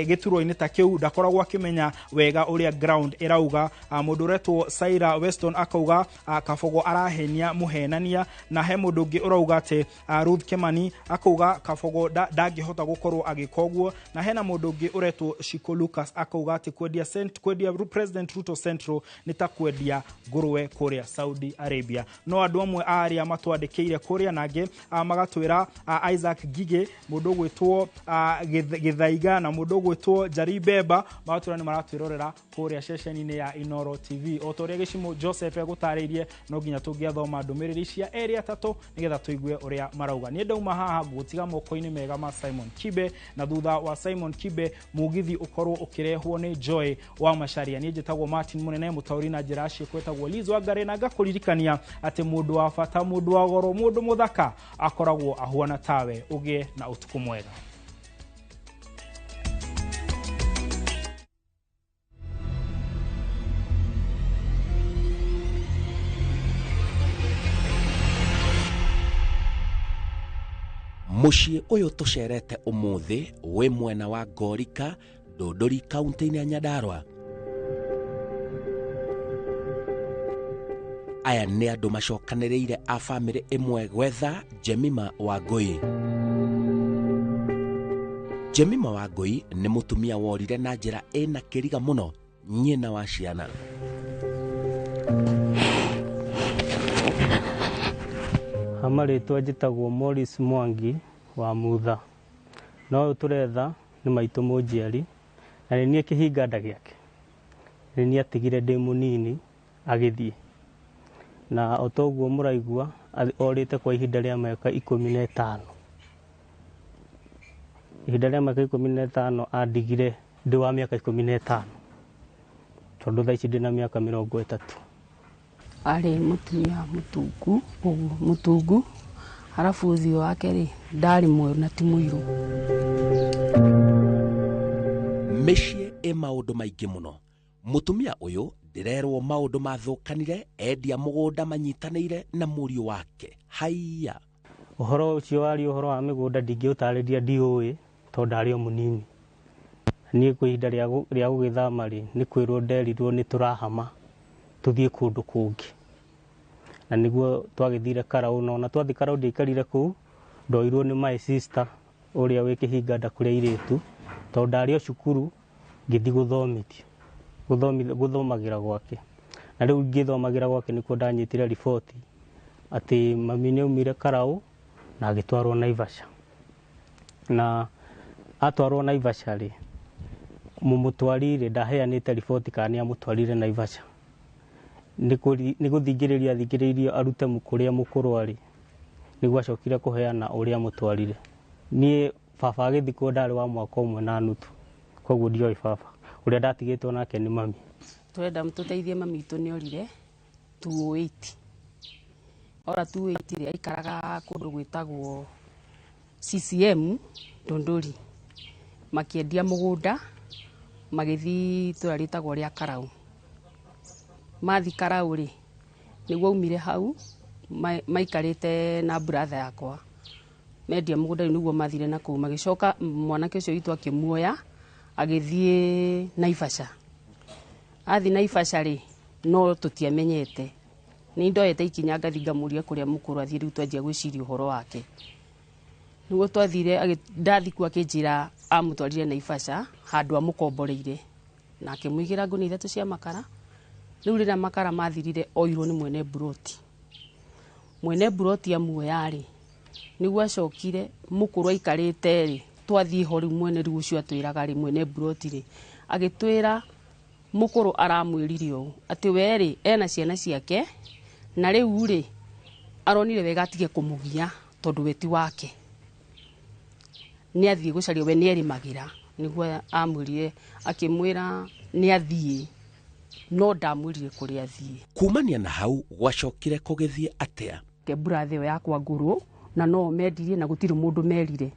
gĩturwa-inĩ ta kĩu ndakoragwo akĩmenya wega ũrĩa ground ĩrauga. Mũndũ ũretwo Saira Weston akauga Kabogo arahenia mũhenania, na he mũndũ ũngĩ ũrauga atĩ Ruth Kimani akauga Kabogo ndangĩhota gũkorwo agĩka ũguo, na hena mũndũ ũngĩ ũretwo Shiko Lucas akauga atĩ kwendia President Ruto Central nĩ ta kwendia ngũrwe kũrĩa Saudi Arabia. No andũ amwe arĩa matwandĩkĩire kũrĩa nangĩ magatwĩra Isaac Gige, mũndũ ũgwĩtwo Gĩthaiga na mũndũ ũgwĩtwo Njari Bemba magatwĩra nĩ maratwĩrorera kũrĩa ceceni-inĩ ya Inooro TV. O ta ũrĩa Gĩcimũ Joseph egũtarĩirie, no nginya tũngĩathoma ndũmĩrĩri cia erĩ atatũ nĩgetha tũigue ũrĩa marauga. Niĩ ndauma haha ngũgũtiga moko-inĩ mega ma Simon Kibe, na thutha wa Simon Kibe mũgithi ũkorwo ũkĩrehwo nĩ Joy wa Macharia. Niĩ njĩtagwo Martin Mũnene, mũtaũri na njĩra ciĩko etagwo Liz Wangari, na ngakũririkania atĩ mũndũ wa bata, mũndũ wa goro, mũndũ mũthaka akoragwo ahuana tawe. Ũgĩe na ũtukũ mwega. Mũciĩ ũyũ tũcerete ũmũthĩ wĩ mwena wa Ngorika, Ndũndũri, kaunti-inĩ ya Nyandarua. Aya nĩ andũ macokanĩrĩire a bamĩrĩ ĩmwe gwetha Jemima Wangũi. Jemima Wangũi nĩ mũtumia worire na njĩra ĩna kĩriga mũno, nyina wa ciana. Ha marĩtwa njĩtagwo Morris Mwangi wa Mutha, no ũyũ tũretha nĩ maitũ mũnjiari, na nĩ niĩ kĩhinga nda gĩake. Nĩ niĩ atigire ndĩ mũnini agĩthiĩ, Na o toguo mũraigua orĩte kwa ihinda rĩa mĩaka 15. Ihinda rĩa mĩaka 15 andigire ndĩ wa mĩaka 15, tondũ thaa ici ndĩna mĩaka 30. Arĩ mũtumia mũtungu, ũguo mũtungu, arabu ũthiũ wake rĩ ndarĩ mwerũ na ti mũirũ. Mĩciĩ ĩ maũndũ maingĩ mũno. Mũtumia ũyũ ndĩrerwo maũndũ mathũkanire endia mũgũnda manyitanĩire na mũriũ wake. Haiya. Ũhoro ũcio warĩ ũhoro wa mĩgũnda ndingĩũtarĩria, ndiũĩ tondũ ndarĩ o mũnini. Niĩ kwa ihinda rĩa gũgĩthama rĩ, nĩ kwĩrwo nderirwo nĩ tũrahama tũthiĩ kũndũ kũngĩ, na nĩguo twagĩthire Karaũ. Na ona twathiĩ Karaũ ndiaikarire kũu, ndoirwo nĩ my sister ũrĩa wĩ kĩhinga nda kũrĩa airĩtu, tondũ ndarĩ o cukuru ngĩthiĩ gũthomithio, gũthomagĩra gwake. Na rĩu ngĩthomagĩra gwake nĩkuo ndanyitire riboti atĩ mami nĩaumire Karaũ na agĩtwarwo Naivasha. Na atwarwo Naivasha rĩ, mũmũtwari rĩ ndaheanĩte riboti kana nĩamũtwarire Naivasha. Nĩ gũthingĩrĩria athingĩrĩirio arute kũrĩa mũkũrũ arĩ, nĩguo acokire kũheana ũrĩa amũtwarire. Niĩ baba agĩthikwo ndarĩ wa mwaka 1.5, koguo ndioĩ baba. Ũrĩa ndatigĩtwo nake nĩ mami. Tũrenda tũteithie mami witũ nĩ orire 208. Ora 208 rĩ, aikaraga kũndũ gwĩtagwo CCM Ndondori. Makĩendia mũgũnda magĩthiĩ itũra rĩtagwo rĩa Karaũ. Mathi Karaũ rĩ, nĩguo aumire hau maikarĩte na brother yakwa. Mendia mũgũnda rĩu nĩguo mathire na kũu, magĩcoka mwanake ũcio witũ akĩmuoya agĩthiĩ Naivasha. Athi Naivasha rĩ, no tũtiamenyete. Nĩ ndoete ikinya ngathi ngamũria kũrĩa mũkũrũ athiĩ, rĩu twanjia gwĩciria ũhoro wake. Nĩguo twathire, ndathi kuo akĩnjĩra amũtwarire Naivasha handũ amũkomboreire, na akĩmũigĩra ngũnia 3 cia makara. Rĩu rĩrĩa makara mathirire oirwo nĩ mwene mburoti. Mwene mburoti amuoya rĩ, nĩguo acokire mũkũrũ aikarĩte rĩ, twathiĩ ho rĩu mwene rĩu ũcio atwĩraga rĩ, mwene mburoti rĩ, agĩtwĩra mũkũrũ aramwĩrire ũũ atĩ we rĩ ena ciana ciake, na rĩu rĩ aronire wega atige kũmũgia tondũ we ti wake, nĩ athiĩ gũcaria, we nĩ erĩmagĩra. Nĩguo amwĩrire, akĩmwĩra nĩ athiĩ, no ndamwĩrire kũrĩa athiĩ. Kumania na hau gwacokire kũgĩthiĩ atĩa? Ke brother ĩyo yakwa ngũrũ, na no mendirie na gũtirĩ mũndũ merire,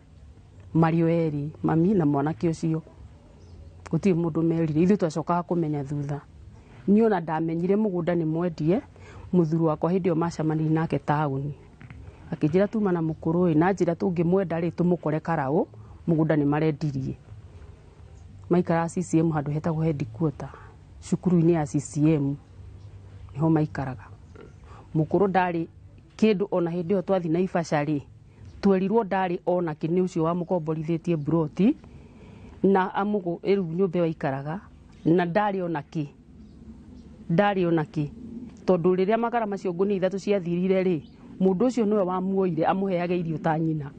marĩ o erĩ, mami na mwanake ũcio, gũtirĩ mũndũ merire. Ithuĩ twacokaga kũmenya thutha. Niĩ ona ndamenyire mũgũnda nĩ mwendie, mũthuri wakwa hĩndĩ ĩyo macemanirie nake taũni, akĩnjĩra tuma na mũkũrũ ĩ, na njĩra tũngĩmwenda rĩ tũmũkore Karaũ, mũgũnda nĩ marendirie. Maikaraga CCM handũ hetagwo headquarter, cukuru-inĩ ya CCM niho maikaraga. Mũkũrũ ndarĩ kĩndũ ona hĩndĩ ĩyo twathiĩ Naivasha rĩ, twerirwo ndarĩ ona kĩ, nĩ ũcio wamũkomborithĩtie mburoti na amũgũ rĩu nyũmba ĩyo aikaraga, na ndarĩ ona kĩ, ndarĩ ona kĩ, tondũ rĩrĩa makara macio ngũnia 3 ciathirire rĩ, mũndũ ũcio nĩwe wamuoire amũheage irio ta nyina.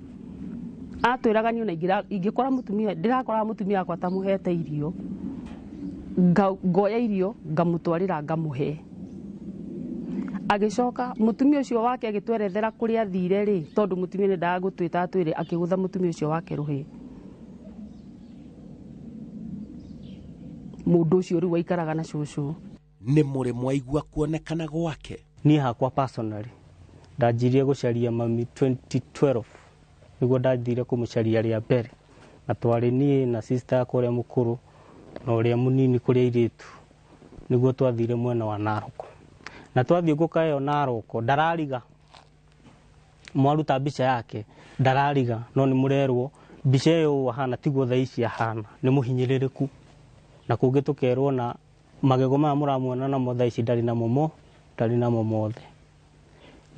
Atwĩraga niĩ ona ingĩkora mũtumia, ndĩrakora mũtumia wakwa tamũhete irio, ngoya irio ngamũtwarĩra ngamũhe. Agĩcoka mũtumia ũcio wake agĩtwerethera kũrĩa athire rĩ, tondũ mũtumia nĩ ndaga gũtwĩta atwĩre, akĩgũtha mũtumia ũcio wake rũhĩ. Mũndũ ũcio rĩu aikaraga na cũcũ. Nĩ mũrĩ mwaigua kuonekana gwake? Niĩ hakwa personally ndanjirie gũcaria mami 2012, nĩguo ndathire kũmũcaria rĩa mbere, na twarĩ niĩ na sister yakwa ũrĩa mũkũrũ na ũrĩa mũnini kũrĩa airĩtu, nĩguo twathire mwena wa Narok. Na twathiĩ ngũka ĩyo Narok, ndarariga, mwaruta mbica yake ndarariga, no nĩ mũrerwo mbica ĩyo ahana tiguo thaa ici ahana, nĩ mũhinyĩrĩrĩku. Na kũngĩ tũkerwo na magego maya mũramuona namo thaa ici ndarĩ namo mo, ndarĩ namo mothe.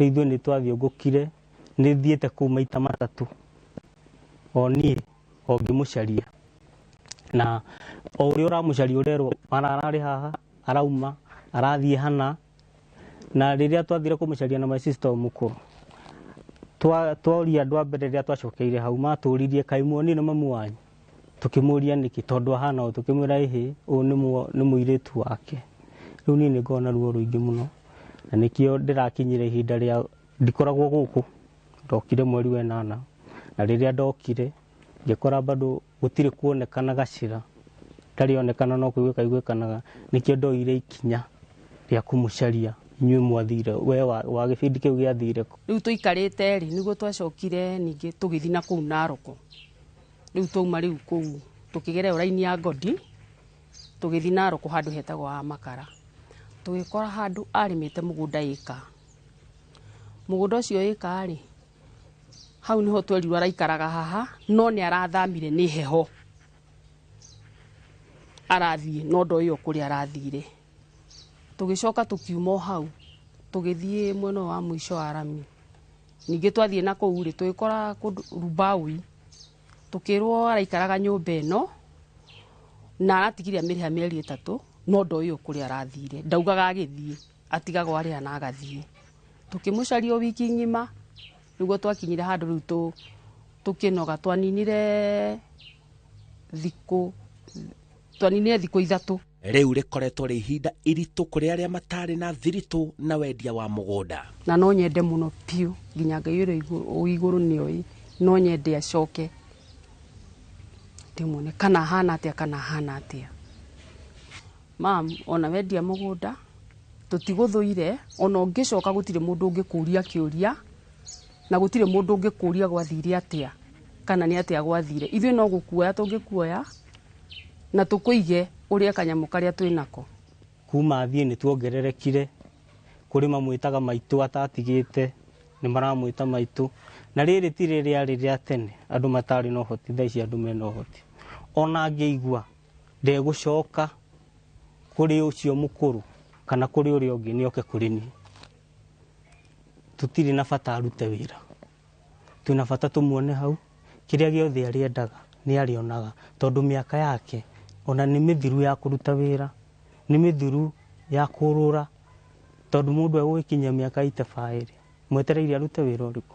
Rĩu ithuĩ nĩ twathiũngũkire, nĩ thiĩte kũu maita 3 o niĩ o ngĩmũcaria. Na o ũrĩa ũramũcaria ũrerwo mara ararĩ haha, arauma, arathiĩ hana. Na rĩrĩa twathire kũmũcaria na my sister mũkũrũ, tworia andũ a mbere rĩrĩa twacokeire hau, matũririe kaĩ muonire mamu wanyu? Tũkĩmũria nĩkĩ, tondũ ahana ũũ, tũkĩmwĩra ĩhĩ, ũyũ nĩ mũirĩtu wake. Rĩu niĩ nĩ ngoragwo na ruo rũingĩ mũno, Na nĩkĩo ndĩrakinyire ihinda rĩa ndikoragwo gũkũ, ndokire mweri wa 8, na rĩrĩa ndokire ngĩkora bado gũtirĩ kuonekana gacĩra, ndarĩonekana no kũiguĩka iguĩkanaga, nĩkĩo ndoire ikinya rĩa kũmũcaria inyuĩ mwathire, we wa gĩbindi kĩu gĩathire kũ. Rĩu tũikarĩte rĩ, nĩguo twacokire ningĩ tũgĩthiĩ na kũu Naroko. Rĩu twauma rĩu kũu tũkĩgera ĩyo raini ya Ngodi, tũgĩthiĩ Naroko handũ hetagwo wa Makara. Tũgĩkora handũ arĩmĩte mũgũnda ĩka. Mũgũnda ũcio ĩka rĩ, hau nĩho twerirwo araikaraga haha, no nĩ arathamire nĩ heho. Arathiĩ, no ndoĩ o kũrĩa arathire. Tũgĩcoka tũkiuma o hau, tũgĩthiĩ mwena wa mũico wa rami. Ningĩ twathiĩ na kũu rĩ, tũgĩkora kũndũ Rubaui. Tũkĩrwo araikaraga nyũmba ĩno, na aratigire amĩrĩha mĩeri 3, no ndoĩ o kũrĩa arathire. Ndaugaga agĩthiĩ, atigagwo arĩha na agathiĩ. Tũkĩmũcaria o wiki ng'ima, nĩguo twakinyire handũ rĩu tũkĩnoga, twaninire thikũ 3. Rĩu rĩkoretwo rĩ ihinda iritũ kũrĩ arĩa matarĩ na thiritũ na wendia wa mũgũnda. Na no nyende mũno biũ, nginya Ngai ũrĩa igũrũ nĩoĩ, no nyende acoke ndĩmuone kana ahana atĩa, kana ahana atĩa. Mam, ona wendia mũgũnda tũtigũthũire, ona ũngĩcoka gũtirĩ mũndũ ũngĩkũria kĩũria, na gũtirĩ mũndũ ũngĩkũria gwathire atĩa, kana nĩ atĩa gwathire. Ithuĩ no gũkuoya tũngĩkuoya, na tũkũige ũrĩa kanyamũ karĩa twĩnako. Kuma thiĩ nĩ tuongererekire, kũrĩ mamwĩtaga maitũ atatigĩte, nĩ maramwĩta maitũ. Na rĩrĩ ti rĩrĩa rĩrĩa tene andũ matarĩ na ũhoti, thaa ici andũ mena ũhoti. Ona angĩigua ndegũcoka kũrĩ ũcio mũkũrũ kana kũrĩ ũrĩa ũngĩ, nĩoke kũrĩ niĩ. Tũtirĩ na bata arute wĩra, twĩna bata tũmuone hau, kĩrĩa gĩothe arĩendaga nĩ arĩonaga, tondũ mĩaka yake ona nĩ mĩthiru ya kũruta wĩra, nĩ mĩthiru ya kũrũra, tondũ mũndũ egũgĩkinyia mĩaka 82 mwetereire arute wĩra ũrĩkũ?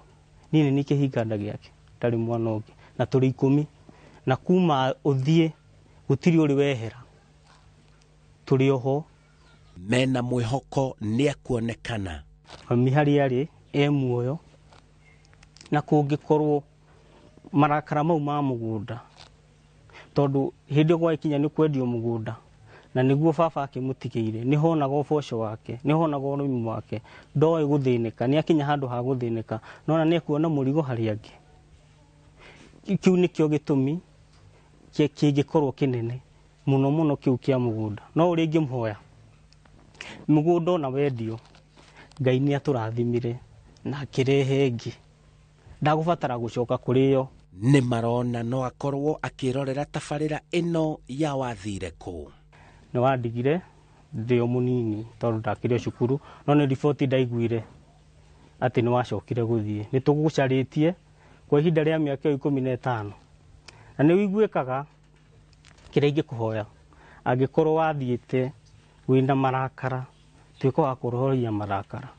Niĩ nĩ niĩ kĩhinganda gĩake, ndarĩ mwana ũngĩ, na tũrĩ 10, na kuma ũthiĩ gũtirĩ ũrĩ wehera, tũrĩ oho. Mena mwĩhoko nĩekuonekana. Mami harĩa arĩ e muoyo, na kũngĩkorwo marakara mau ma mũgũnda, tondũ hĩndĩ ĩyo gwagĩkinya nĩ kwendio mũgũnda, na nĩguo baba akĩmũtigĩire, nĩ honaga ũboco wake, nĩ honaga ũrĩmi wake, ndoĩ gũthĩnĩka, nĩ akinya handũ ha gũthĩnĩka, no ona nĩ ekuona mũrigo harĩa angĩ. Kĩu nĩkĩo gĩtũmi kĩngĩkorwo kĩnene mũno mũno kĩu kĩa mũgũnda. No ũrĩa ingĩmũhoya, mũgũnda ona wendio, Ngai nĩ atũrathimire na akĩrehe ĩngĩ, ndagũbatara gũcoka kũrĩ yo. Nĩ marona no akorwo akĩrorera tabarĩra ĩno ya wathire kũ. Nĩ wandigire ndĩ o mũnini tondũ ndakĩrĩ o cukuru, no nĩ riboti ndaiguire atĩ nĩ wacokire gũthiĩ. Nĩ tũgũcarĩtie kwa ihinda rĩa mĩaka ĩyo 15, na nĩ ũiguĩkaga. Kĩrĩa ingĩkũhoya, angĩkorwo wathiĩte wĩna marakara, tuĩka wa kũrohoria marakara.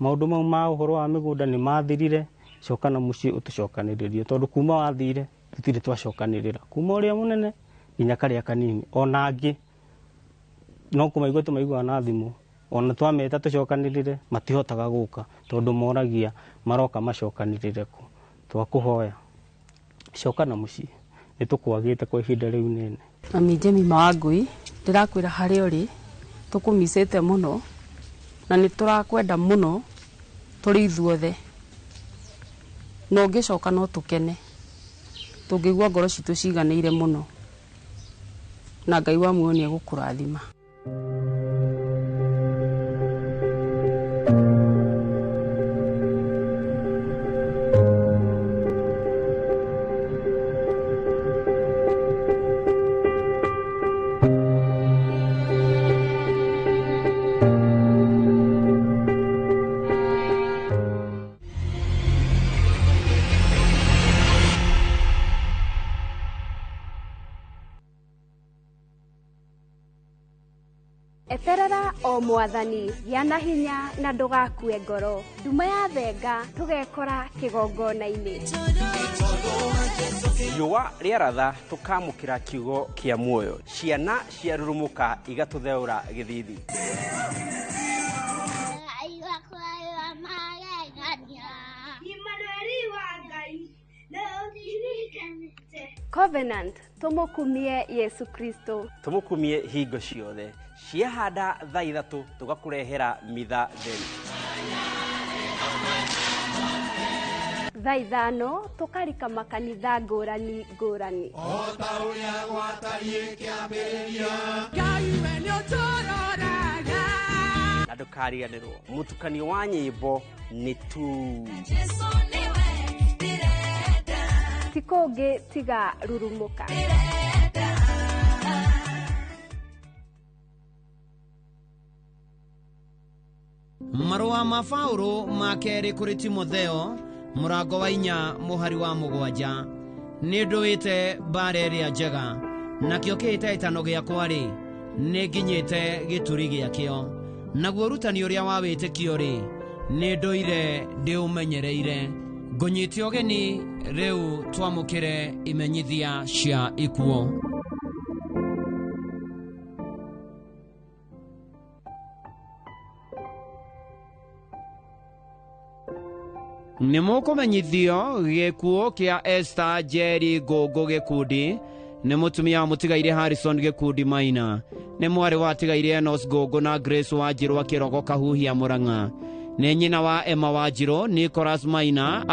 Maũndũ mau ma ũhoro wa mĩgũnda nĩ mathirire, coka na mũciĩ ũtũcokanĩrĩrie, tondũ kuma wathire tũtirĩ twacokanĩrĩra, kuma ũrĩa mũnene nginya karĩa kanini. Ona angĩ no kũmaigua tũmaiguaga na thimũ, ona twameta tũcokanĩrĩre matihotaga gũka, tondũ moragia maroka macokanĩrĩre kũ. Twakũhoya coka na mũciĩ, nĩ tũkwagĩte kwa ihinda rĩu inene. Mami Jemima Wangui, ndĩrakwĩra harĩa ũrĩ, tũkũmicĩte mũno na nĩ tũrakwenda mũno tũrĩ ithuothe, na ũngĩcoka no tũkene, tũngĩigua ngoro citũ ciganĩire mũno, na Ngai wa muoyo nĩ egũkũrathima. Eterera o mwathani, gĩa na hinya na ndũgakue ngoro. Nduma ya thenga tũgekora kĩgongona-inĩ. Riũa rĩaratha tũkamũkĩra kiugo kĩa muoyo, ciana ciarurumũka igatũtheũra gĩthithi. Covenant tũmũkumie Yesu Kristo. Tũmũkumie hingo ciothe. Ciahanda thaa 3 tũgakũrehera mitha theri. Thaa 5 tũkarika makanitha ngũrani ngũrani. O ta ũrĩa gwatariĩ kĩambĩrĩria. Ngai we nĩũtũroraga. Na ndũkariganĩrwo mũtukanio wa nyĩmbo nĩ tu. Jesu nĩwe ndĩrenda. Ti kũngĩ tiga rurumũka. Marũa ma Paũlũ ma kerĩ kũrĩ Timotheo mũrango wa 4 mũhari wa 7. Nĩ ndũĩte mbara ĩrĩa njega, nakĩo kĩhĩtahĩtano gĩakwa-rĩ, nĩ nginyĩte gĩturi gĩakĩo. Naguo ũrutani ũrĩa wa wĩtĩkio-rĩ, nĩ ndũire ndĩũmenyereire. Ngũnyite ũgeni rĩu twamũkĩre imenyithia cia ikuũ. Nĩ mũkũmenyithio gĩkuũ kĩa Esther Njeri Ngũngũ Gĩkundi, nĩ mũtumia wa mũtigaire Harrison Gĩkundi Maina, nĩ mwarĩ wa atigaire Enos Ngũngũ na Grace Wanjirũ akĩrogo Kahuhia Mũrang'a, nĩ nyina wa Emma Wanjirũ, Nicholas Maina.